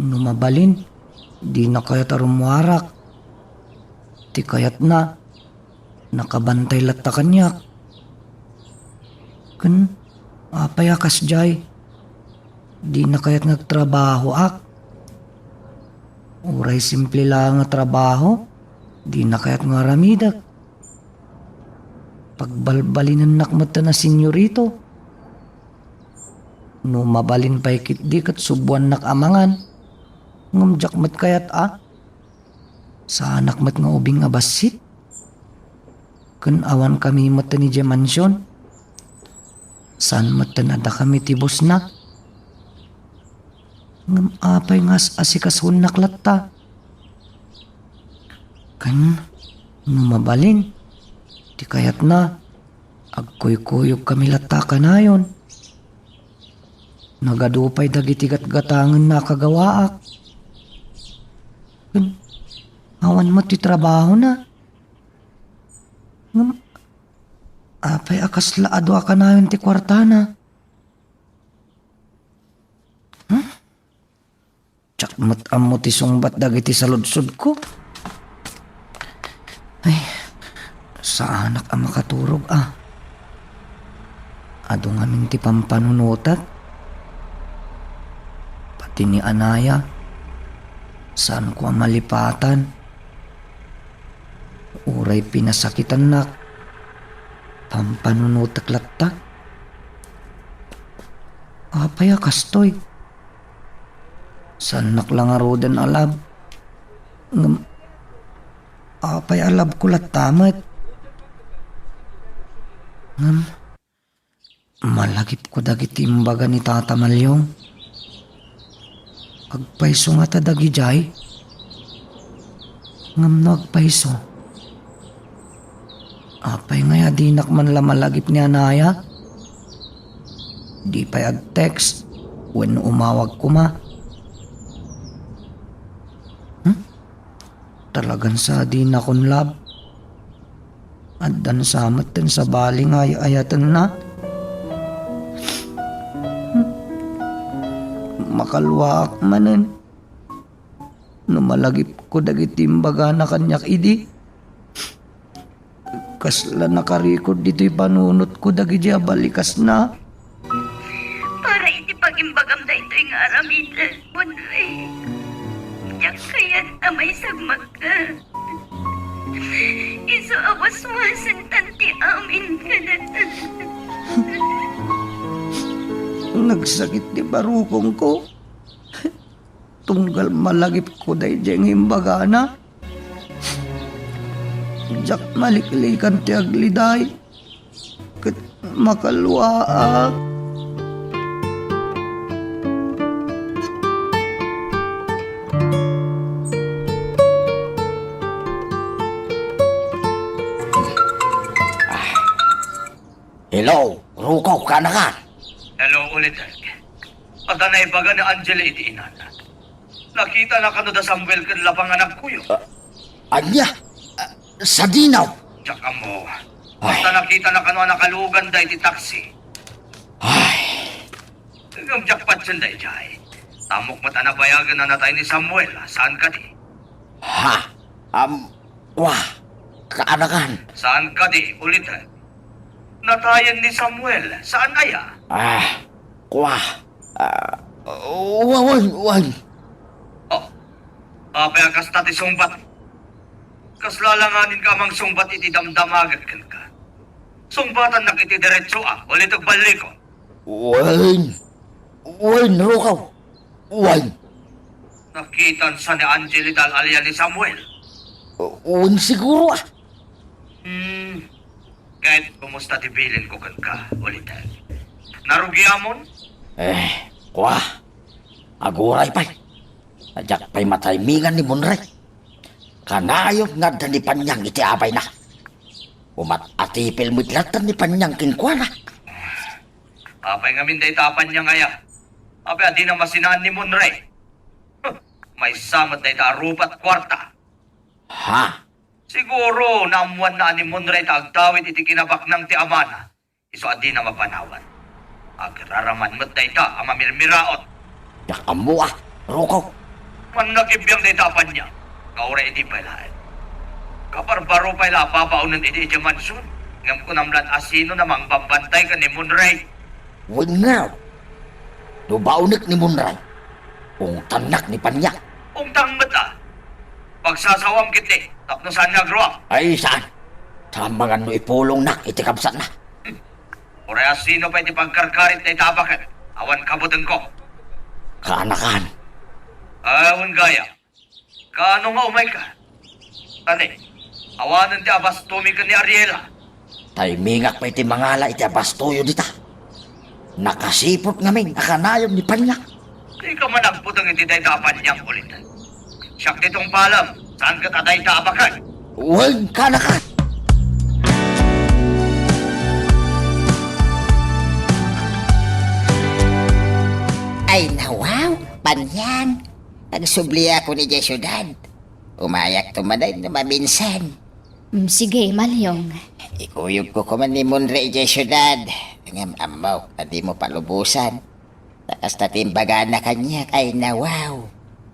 No mabalin, dina kayat a rummuarak. Ti kayatna, nakabantay latta kaniak. Ken, apay a kasdiay? Dina kayat nga agtrabahoak. Uray simple la nga trabaho, dina kayat nga aramidek. Pagbalbalinennak metten a senyorito. No mabalin pay ketdi ket subuannak a mangan. Ngem diak met kayat a. Saanak met nga ubing a bassit. Ken awankami metten idiay mansion. Saan metten a dakami ti bossna. Ngem apay nga as-asikasuennak latta? Ken no mabalin, ti kayatna, agkuykuyogkami latta a kanayon. Nagadu pay dagiti gatgatangenna a kagawaak. Ken awan met ti trabahona. Ngem apay a kasla adu a kanayon ti kuartana? Hmm? Diak met ammo ti sungbat dagiti saludsodko. Ay, saanak a makaturog a. Adu ngamin ti pampanunotek. Pati ni anaya, saanko a malipatan. Uray pinasakitannak, pampanunotek latta. Apay a kastoy? Saannak la ngaruden a love. Ngem, apay a love ko latta met? Ngem, malagipko dagiti imbaga ni Tata Malyong. Agpayso ngata dagidiay? Ngem no agpayso, apay ngay a dinak man la malagip ni Anaya? Di pay ag-text wenno umawag koma. Hmm? Talagan sadinakon, love. Addan sa met ti sabali nga ay-ayatenna. Makalwaak manen no malagipko dagiti imbagana kaniak idi. Kasla nakarikod ditoy panunotko dagidi a balikasna. Para iti pagimbagam daytoy nga aramiden, Monray. Diak kayat a maisagmakka. Isu a waswasen tan ti amin kadatagan. Nagsakit ti barukongko. Tunggal malagipko daydiay nga imbagana. Diak maliklikan ti agliday ket makalwaak. Hello, Rukaw, kaanakan? Hello, Ulitek. Adda naibaga ni Angel iti inana. Nakitana kano da Samuel ken labang a nagkuyog. Ah, ania? Ah, sadino? Diak ammo. Ay. Basta nakitana kano a nakaluganda iti taksi. Ay. Ngem diak patien daydiay. Ammok met a nabayagen a natay ni Samuel, saan kadi? Ha? Am, wa, kaanakan? Saan kadi, Ulitek? Natayen ni Samuel, saan aya? Ah, kwa. Ah, wa-, wen, wen. Oh, apay a kasta ti sungbat? Kasla alanganinka a mangsungbat iti damdamagek kenka. Sungbatannak iti diretso a, Ulitek, ballikon. Wen. Wen, Rukaw. Wen. Nakitan sa ni Angel iti al-alian ni Samuel. Wen siguro, ah. Hmm. Ket kumusta ti bilinko kenka, Ulitek? Narugiamon? Eh, kwa. Aguray pay. Diak pay mataymingan ni Monray. Kanayon nga adda ni Panyang iti abayna. Umat-atipil met latta ni Panyang kenkuana. Apay ngamin dayta a Panyang aya? Apay a dina masinaan ni Monray? Huh, maysa met dayta a rupat kuarta. Ha? Siguro, naammoanna a ni Monray ta agdawit iti kinabaknang ti amana, isu a dina mapanawat. Agraraman met dayta a mamirmiraot. Diak ammo, ah, Rukaw. Mannakibiang dayta a Panyang, nga uray idi pay laeng. Kabarbaro pay la a babaonen idi idiay mansion, ngem kunam laeng a sino a mangbambantay ken ni Monray. Wen ngarud, no baonek ni Monray, ungtannak ni Panyang. Ungtang met, ah. Pagsasawam ketdi, tapno saan nga agruam. Ay, saan? Saan mangan no ipulongnak iti kabsatna? Uray a sino pay ti pagkarkarit dayta a baket, awan kabutengko. Kaanakan. Awan gayam. Kaano nga umayka? Tani, awanen ti abastomi ken ni Ariela. Taymingak pay ti mangala iti abastoyo dita. Nakasiput ngamin a kanayon ni Panyang. Dika man agbuteng iti dayta a Panyang, Ulitek. Siak ti tungpalem, saan ket a dayta a baket. Wen, kaanakan. Ay, nawaw, Panyang. Agsubliakon idiay siudad. Umayakto manen no maminsan. Mm, sige, Malyong. Ikuyogko koma ni Monray idiay siudad. Ngem ammok a dimo palubosan. Ta kasta ti imbagana kaniak, ay nawaw.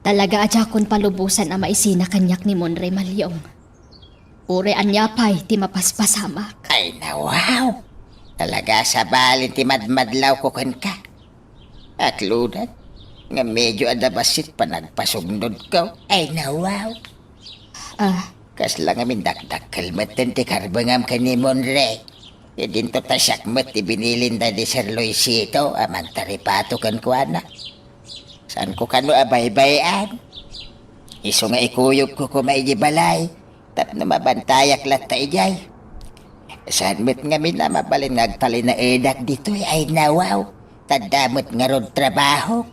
Talaga a diakon palubosan a maisina kaniak ni Monray, Malyong. Uray ania pay ti mapaspasamak. Ay nawaw. Talaga a sabali ti madmadlawko kenka. Akludan, nga medio adda bassit panagpasugnodko. Ay nawaw. Ah. Kasla ngamin dakdakkel metten ti karbengam ken ni Monray. Idinto ta siak met ti binilin daydi Sir Luisito a mangtaripato kenkuana. Saanko kano a baybay-an? Isu nga ikuyogko koma idiay balay tapno mabantayak latta idiay. Saan met ngamin a mabalin nga agtalinaedak ditoy, ay nawaw, ta adda met ngarud trabahok.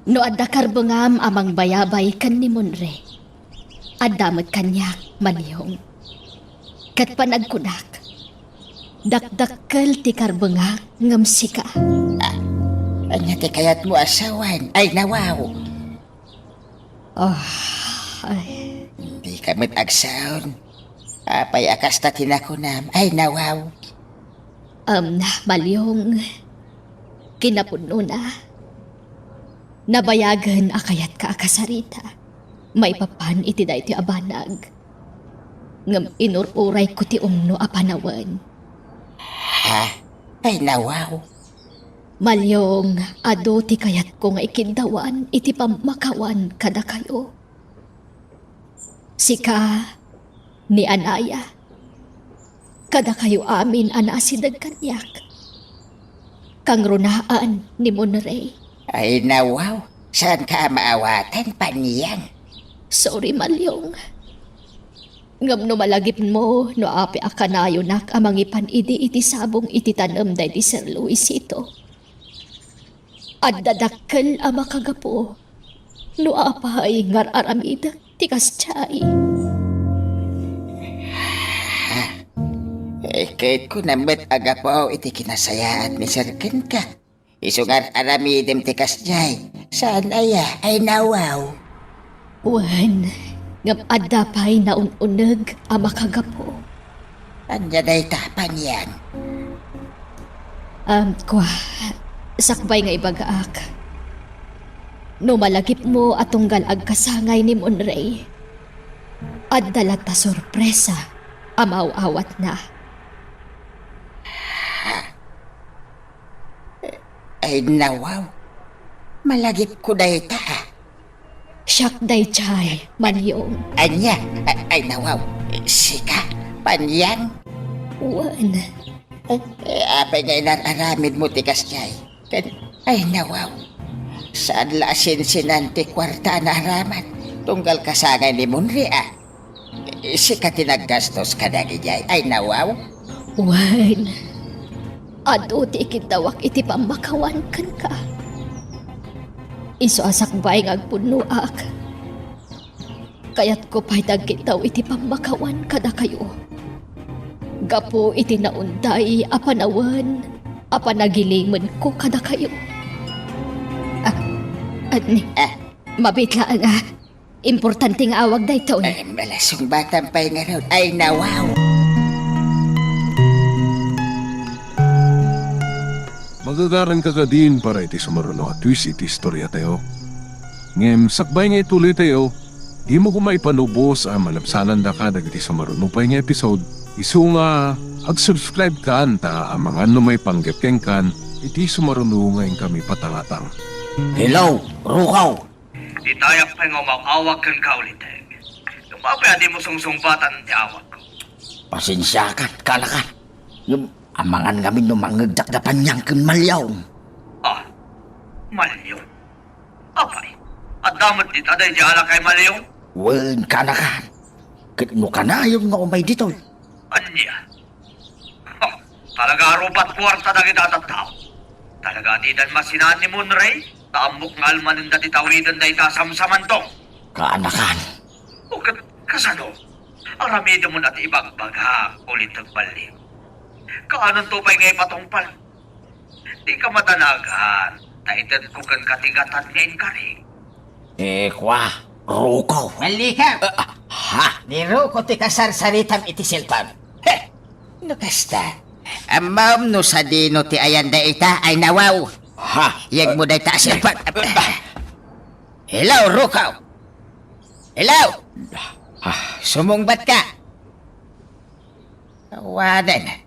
No adda karbengam a mangbayabay ken ni Monre, adda met kaniak, Maliong. Ket panagkunak, dakdakkel ti karbengak ngem sika. Ah, ania ti kayatmo a sawen? Ay, nawaw! Ah, ay. Dika met agsaon. Apay a kasta ti nakunam? Ay, nawaw! Em, Maliong, kinapudnona, nabayagen a kayatka a kasarita maipapan iti daytoy a banag. Ngem inur-urayko ti umno a panawen. Ha? Ay, nawaw! Maliong, adu ti kayatko nga ikiddawan iti pammakawan kadakayo. Sika, ni Anaya, kadakayo amin a naasideg kaniak. Kangrunaan ni Monrey. Ay, nawaw, saanka a maawaten, Panyang. Sorry, Maliong. Ngem no malagipmo no apay a kanayonak a mangipan idi iti sabong iti tanem daydi Sir Luisito, adda dakkel a makagapu no apay nga ar-aramidek ti kasdiay. Iketko na met a gapu iti kinasayaat ni Sir kenka. Isu nga ar-aramidem ti kasdiay. Saan aya? Ay, nawaw! Wen, ngem adda pay naun-uneg a makagapu. Ania dayta, Panyang? Am, kua, sakbay nga ibagaak. No malagipmo a tunggal agkasangay ni Monrey, adda latta sorpresa a maaw-awatna. Ay, nawaw. Malagipko dayta, a. Siak daydiay, Maliong. Ania? A-, ay, nawaw. Sika, Panyang? Wen. Eh, eh, apay nga inar-aramidmo ti kasdiay? Ken, ay, nawaw. Saan la a sinsinan ti kuarta a naaramat tunggal kasangay ni Monrey, a? Sika ti naggastos kadagijay. Ay, nawaw. Wen, adu ti ikiddawak iti pammakawan kenka. Isu a sakbay nga agpudnoak, kayatko pay ti agkiddaw iti pammakawan kadakayo. Gapu iti naunday a panawen a panagilimenko kadakayo. Ah, ah, ni, ah, mabit laeng, a. Importante nga awag daytoy. Eh, malasungbatam pay ngarud. Ay, nawaw! Magagaranka kadin para iti sumaruno a twist iti istoriatayo. Ngem sakbay nga ituloytayo, dimo koma ipanubos a malabsanandaka dagiti sumaruno pay nga episode. Isu nga, ag-subscribe kan ta amangan no maipanggep kenkan iti sumaruno nga inkami patangatang. Hello, Rukaw! Ditayak pay nga umaw-awag kenka, Uliteng. Ngem apay a dimo sungsungbatan ti awagko? Pasensiakan, kaanakan. Ngem amangan ngamin no mangngegdak da Panyang ken Maliong. Ah, Maliong? Apay, adda met dita daydi a lakay, Maliong? Wen, kaanakan. Ket no kanayon nga umay ditoy. Ania? Ha, talaga a rupat kuarta dagita a tattao. Talaga a didan masinaan ni Monrey, ta ammok nga almanenda ti tawiden dayta a samsamantong. Kaanakan. O ket kasano? Aramidemon a ti ibagbagak, Uliteng Balli. Kaanonto pay nga ipatungpal? Dika madanagan, ta itedko kenka ti gatad nga inkari. Eh, kua, Ruko. Malikaw! Ah, ah, ha? Ni Ruko ti kasarsaritam iti cellphone. Heh! No kasta, ammom no sadino ti ayan dayta, ay nawaw. Ha? Yegmo dayta a cellphone. Hello, Ruko! Hello! Ah. Sumungbat ka! Awanen.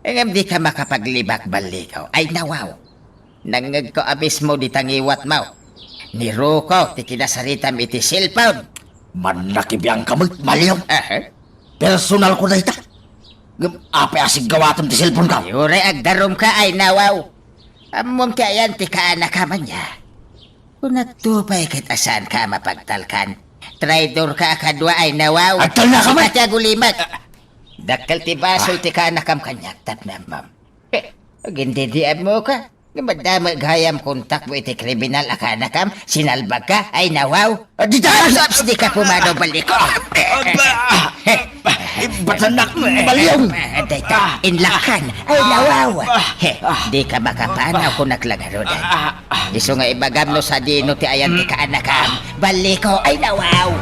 Ngem dika makapaglibak, Ballikaw. Ay, nawaw. Nangngegko a mismo dita ngiwatmo. Ni Ruko ti kinasaritam iti cellphone. Mannakibiangka met, Maliong. Aha. Personalko dayta. Ngem apay a siggawatem ti cellphoneko? Uray agdarumka, ay nawaw. Ammom ti ayan ti kaanakam ania. Kunatto pay ket a saanka a mapagtalkan. Traidorka a kadua, ay nawaw. Agtalnaka met! Sika ti agulimek. Dakkel ti basol ti kaanakam kaniak tapno ammom. Heh, agindidiammoka. Madama gayam kontakmo iti kriminal a kaanakam, sinalbagka, ay nawaw. Dita, Saps, dika pumanaw, Balliko. Aba! Ibatanak, Malyong! Dayta, inlakkan, ay nawaw. He, dika makapanaw kunak la ngaruden. Isu nga ibagam no sadino ti ayan ti kaanakam, Balliko, ay nawaw.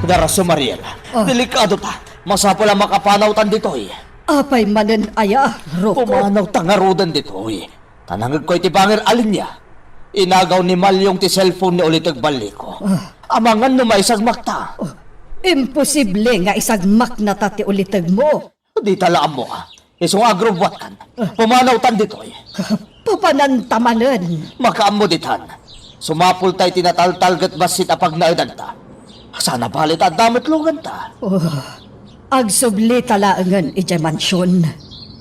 Daraso, Mariela. Ah. Delikado ta. Masapul a makapanawtan ditoy. Apay manen aya, Rocco? Pumanawta ngaruden ditoy. Ta nangegko iti bangir a linia. Inagaw ni Malyong ti cellphone ni Uliteg, Balliko. Ah. Amangan no maisagmakta. Oh, imposible nga isagmaknata ti ulitegmo. Dita la ammo, ah. Isu nga agrubbuatkan. Ah. Pumanawtan ditoy. Papananta manen. Makaammo ditan. Sumapulta iti nataltalget bassit a pagnaedanta. Saan a bale ta adda met luganta. Oh, agsublita laengen idiay mansion.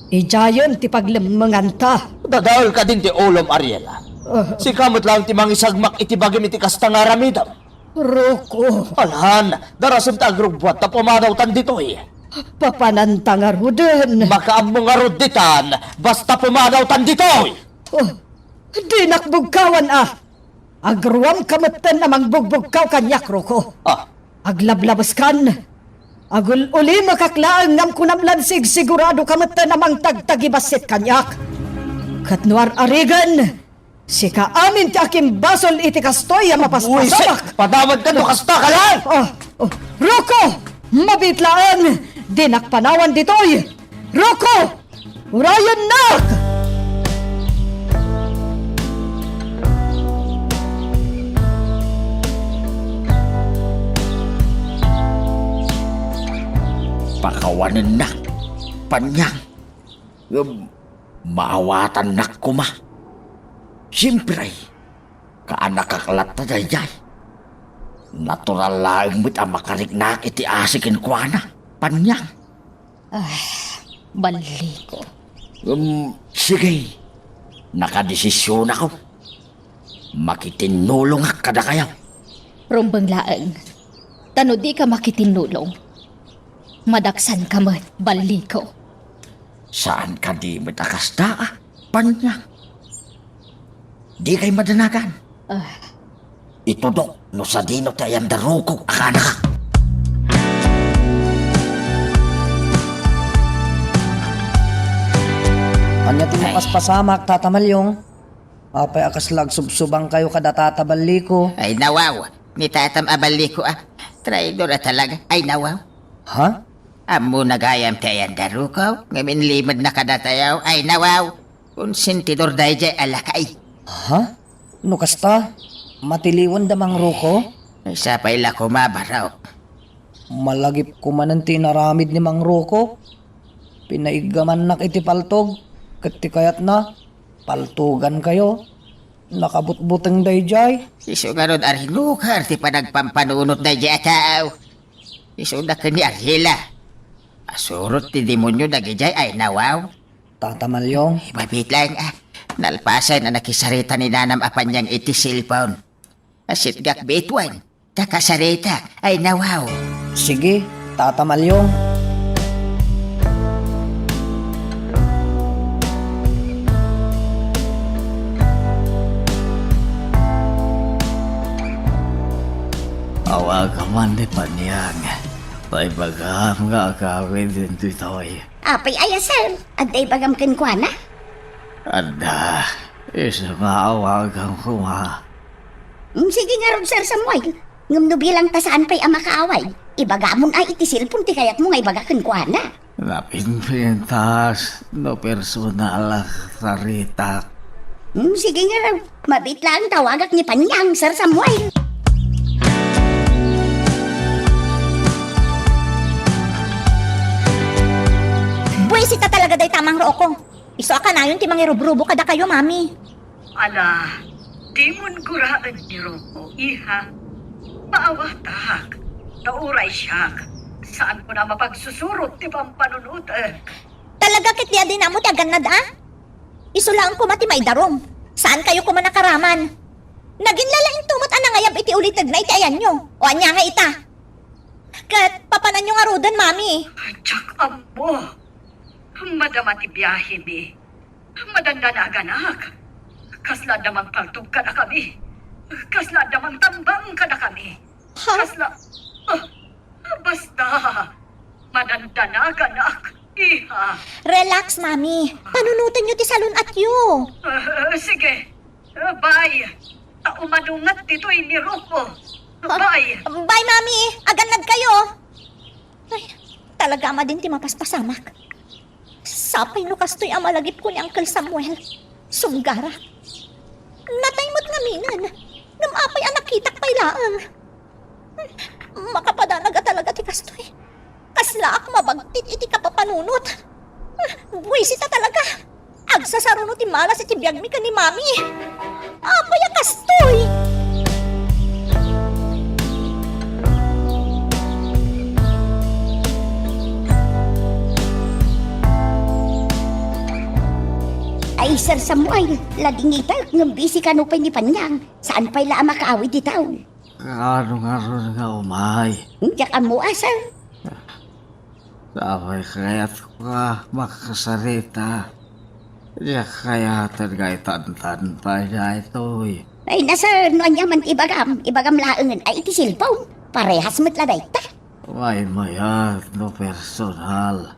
Idiayen ti paglemmenganta. Dadael kadin ti ulom, Ariela. Ah. Sika met laeng ti mangisagmak iti bagim iti kasta nga aramidem. Rocco. Alan, darasem ta agrubbuat ta pumanawtan ditoy. Papananta ngaruden. Makaammo ngarud ditan, basta pumanawtan ditoy. Oh, dinak bugkawan, ah. Agruamka metten a mangbugbugkaw kaniak, Rocco. Ah. Aglablabeskan. Agul-ulimekak laeng ngem kunam lan sigsiguradoka metten a mangtagtagibassit kaniak. Ket no ar-arigen, sika amin ti akimbasol iti kastoy a mapaspasamak. Buisit! Padawadka no kasta ka laeng! Ah, oh, Rocco! Mabiit laeng! Dinak panawan ditoy! Rocco! Urayennak! Pakawanennak, Panyang. Ngem maawatannak koma. Siempre, kaanakak latta daydiay. Natural laeng met a makariknaak iti asi kenkuana, Panyang. Ah, Balliko. Em, sige. Nakadesisionakon. Makitinnulongak kadakayo. Rumbeng laeng. Ta no dika makitinnulong, madaksanka met, Balliko. Saan kadi met a kasta, ah, Panyang? Dikay madanagan. Ah. Itudok no sadino ti ayan da Rocco a kaanakak. Ania ti mapaspasamak, Tata Malyong? Apay a kasla agsubsubangkayo kada Tata Balliko? Ay, nawaw. Ni Tatam a Balliko, ah. Traidor a talaga. Ay, nawaw. Ha? Ammona gayam ti ayan da Rocco, ngem inlimedna kadatayo. Ay, nawaw. Konsentidor daydiay a lakay. Ha? No kasta, matiliwen da Mang Rocco? Ay, sapay la koma, barok. Malagipko manen ti inaramid ni Mang Rocco. Pinaiggamannak iti paltog, ket ti kayatna, paltogankayo. Nakabutbuteng daydiay. Isu ngarud a rinukar ti panagpampanunot daydiay a tao. Isuda ken ni Ariela. Asurot ti demonio dagidiay ay nawaw. Tata Malyong. Mabiit laeng, ah. Nalpasen a nakisarita ni Nanam a Panyang iti cellphone. Asitgak bituen. Ta kasaritak ay nawaw. Sige, Tata Malyong. Awa ka man ni Panyang. Paibagam nga agawid ditoy. Apay aya, sir? Adda ibagam kenkuana? Adda. Isu nga awagan koma. Mm, sige ngarud, Sir Samuel. Ngem no bilang ta saan pay a makaaway, ibagamon a iti cellphone ti kayatmo nga ibaga kenkuana. Napinpintas no personal a saritak. Mm, sige ngarud. Mabiit laeng tawagak ni Panyang, Sir Samuel. Buwisit a talaga dayta, Mang Rocco. Isu a kanayon ti mangirubrubo kadakayo, Mami. Ala, dimon guraen ni Rocco, iha. Maawatak, ta uray siak, saanko a mapagsusurot ti pampanunotek. Talaga ket di adinamo ti agannad, a? Isu laeng koma ti maidarum. Saankayo koma nakaraman. Naginlalainto met a nangayab iti ulitegna iti ayanyo. O ania nga ita? Ket, Pananyo ngaruden, Mami. Diak ammo. Madama ti biahemi. Madandanaganak. Kasla adda mangpaltog kadakami. Kasla adda mangtambang kadakami. Ha? Kasla, ah, basta. Madandanaganak, iha. Relax, Mami. Panunotenyo ti salun-atyo. Ah, sige. Ah, bye. Ta umanunget ditoy ni Rocco. Ah, bye. Bye, Mami. Agannad kayo. Ay, talaga a madin ti mapaspasamak. Sapay no kastoy a malagipko ni Uncle Samuel. Sunggarak. Natay met ngaminen. Ngem apay a nakitak pay laeng. Makapadanag a talaga ti kastoy. Kaslaak mabagtit iti kapapanunot. Buisit a talaga. Agsasaruno ti malas iti biagmi ken ni Mami. Apay a kastoy? Ay, Sir Samuel, ladingitek ngem busy kano pay ni Panyang. Saan pay la a makaawid dita? Kaano ngarud nga umay? Diak ammo a, sir. Sapay kayatko a makasarita. Diak kayaten nga itantan pay daytoy. Ay na, sir, no ania man ti ibagam, ibagam laengen ay iti cellphone. Parehas met la dayta. Maymayat no personal.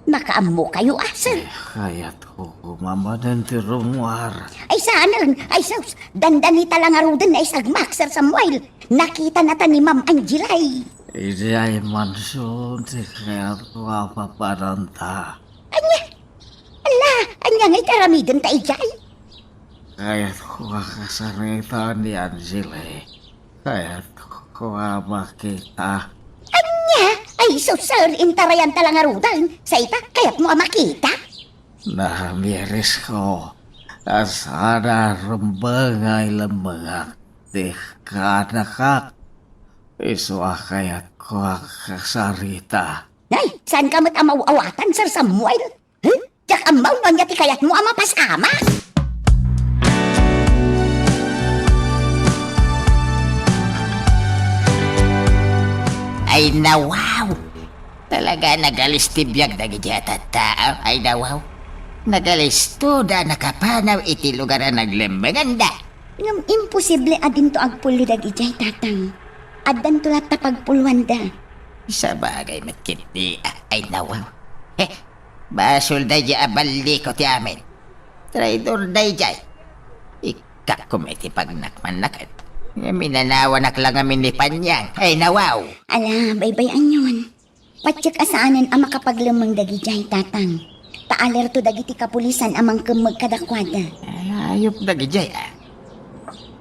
Makaammokayo a, sir. Ay, kayatko koma manen ti rummuar. Ay, saanen. Ay, sus, dandanita la ngaruden nga isagmak, Sir Samuel. Nakitana ta ni Ma'am Angela, ay. Idiay mansion ti kayatko a papananta. Ania? Ala, ania ngay ti aramidenta idiay? Kayatko a kasarita ni Angela. Kayatko a makita. Ania? Ay, sus, sir, intarayanta la ngaruden. Sa ita, kayatmo a makita? Namirisko a saan a rumbeng nga ilemmengak ti kaanakak. Isu a kayatko a kasarita. Ay, saanka met a maaw-awatan, Sir Samuel? Hmm? Diak ammo no ania ti kayatmo a mapasamak. Ay, nawaw! Talaga nagalis ti biag dagiti a tattao. Ay, nawaw! Nagalistoda a nakapanaw iti lugar a naglemmenganda. Ngem imposible a dinto agpullo dagidiay, Tatang. Addanto latta pagpulloanda. Sabagay met ketdi, a-, ay, nawaw. He, basol daydiay a balliko ti amin. Traidor daydiay. Ikkak koma iti pagnakmannakan. Ngem inanawanak la ngamin ni Panyang. Ay, nawaw. Ala, baybay-anyon. Patiek a saanen a makapaglemmeng dagidiay, Tatang. Ta alerto dagiti kapulisan a mangkemmeg kadakuada. Ay, ayup dagidiay, a.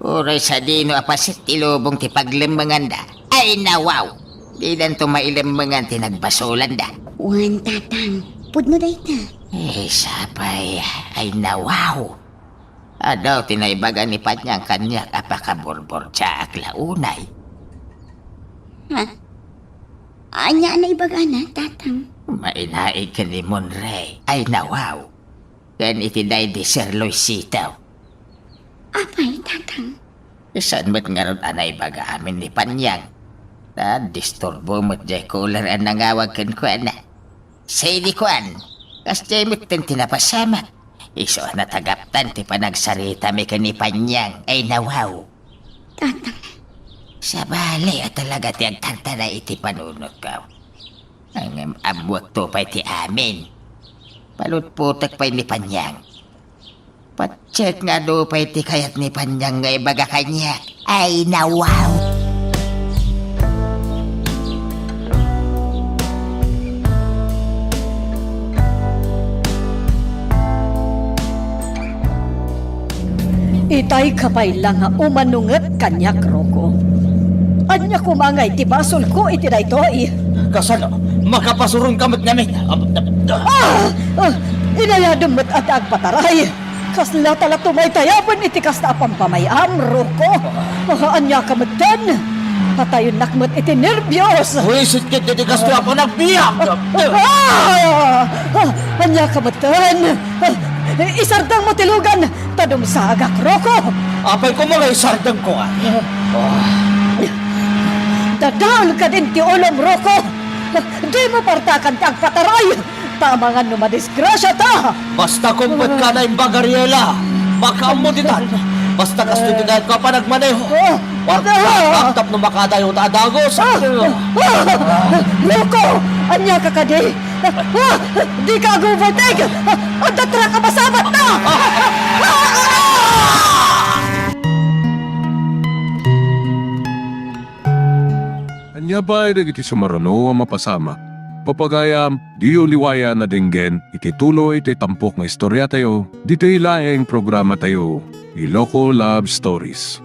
Uray sadino a paset ti lubong ti paglemmenganda. Ay, nawaw! Didanto mailemmengan ti nagbasolanda. Wen, Tatang, pudno dayta. Eh, sapay, ay, nawaw! Adu ti naibaga ni Panyang kaniak a pakaburburdiaak la unay. Ha? Ania a naibagana, Tatang? Mainaig ken ni Monray. Ay, nawaw! Ken iti daydi Sir Luisito. Apay, Tatang? Saan met ngarud a naibaga amin ni Panyang? Ta disturbo met diay caller a nangawag kenkuana. Say di kuan, kasdiay metten ti napasamak. Isu a natagaptan ti panagsaritami ken ni Panyang. Ay, nawaw. Tatang. Sabali a talaga ti agtartaray iti panunotko. Ngem ammoakto pay ti amin. Palutpotek pay ni Panyang. Patiek nga adu pay ti kayat ni Panyang nga ibaga kaniak. Ay, nawaw! Itay ka pay la nga umanunget kaniak, Rocco. Ania koma ngay ti basolko iti daytoy? Kasano? Makapasuronka met ngamin. Ah! Ah! Inayadem met a ti agpataray. Kasla ta la tumaytayaben iti kasta a pampamay-am, Rocco. Ah, ania ka metten? Patayennak met iti nerbios. Buisit ket iti kastoy a panagbiag. Ah! Ah! Ania ka metten? Ah! Isardengmo ti lugan, ta dumsagak, Rocco. Apay koma nga isardengko, a? Ah! Dadael kadin ti ulom, Rocco! Dimo partakan ti agpataray! Ta amangan no madisgrasiata! Basta kumpet ka naimbag, Ariela! Makaammo ditan! Basta kastoy ti kayatko a panagmaneho! Ah! Warta Ah! tapno makadayo ta a dagus! Ah! Ah! Rocco! Ania ka kadi? Ah! Di ka ag-overtake! Ah! Adda truck a masabatna! Ah! Ah! Ania pay dagiti sumaruno a mapasamak? Pagayam, diyo liwayan a denggen iti tuloy ti tampok nga istoriatayo, ditoy laeng programatayo, Iloko Love Stories.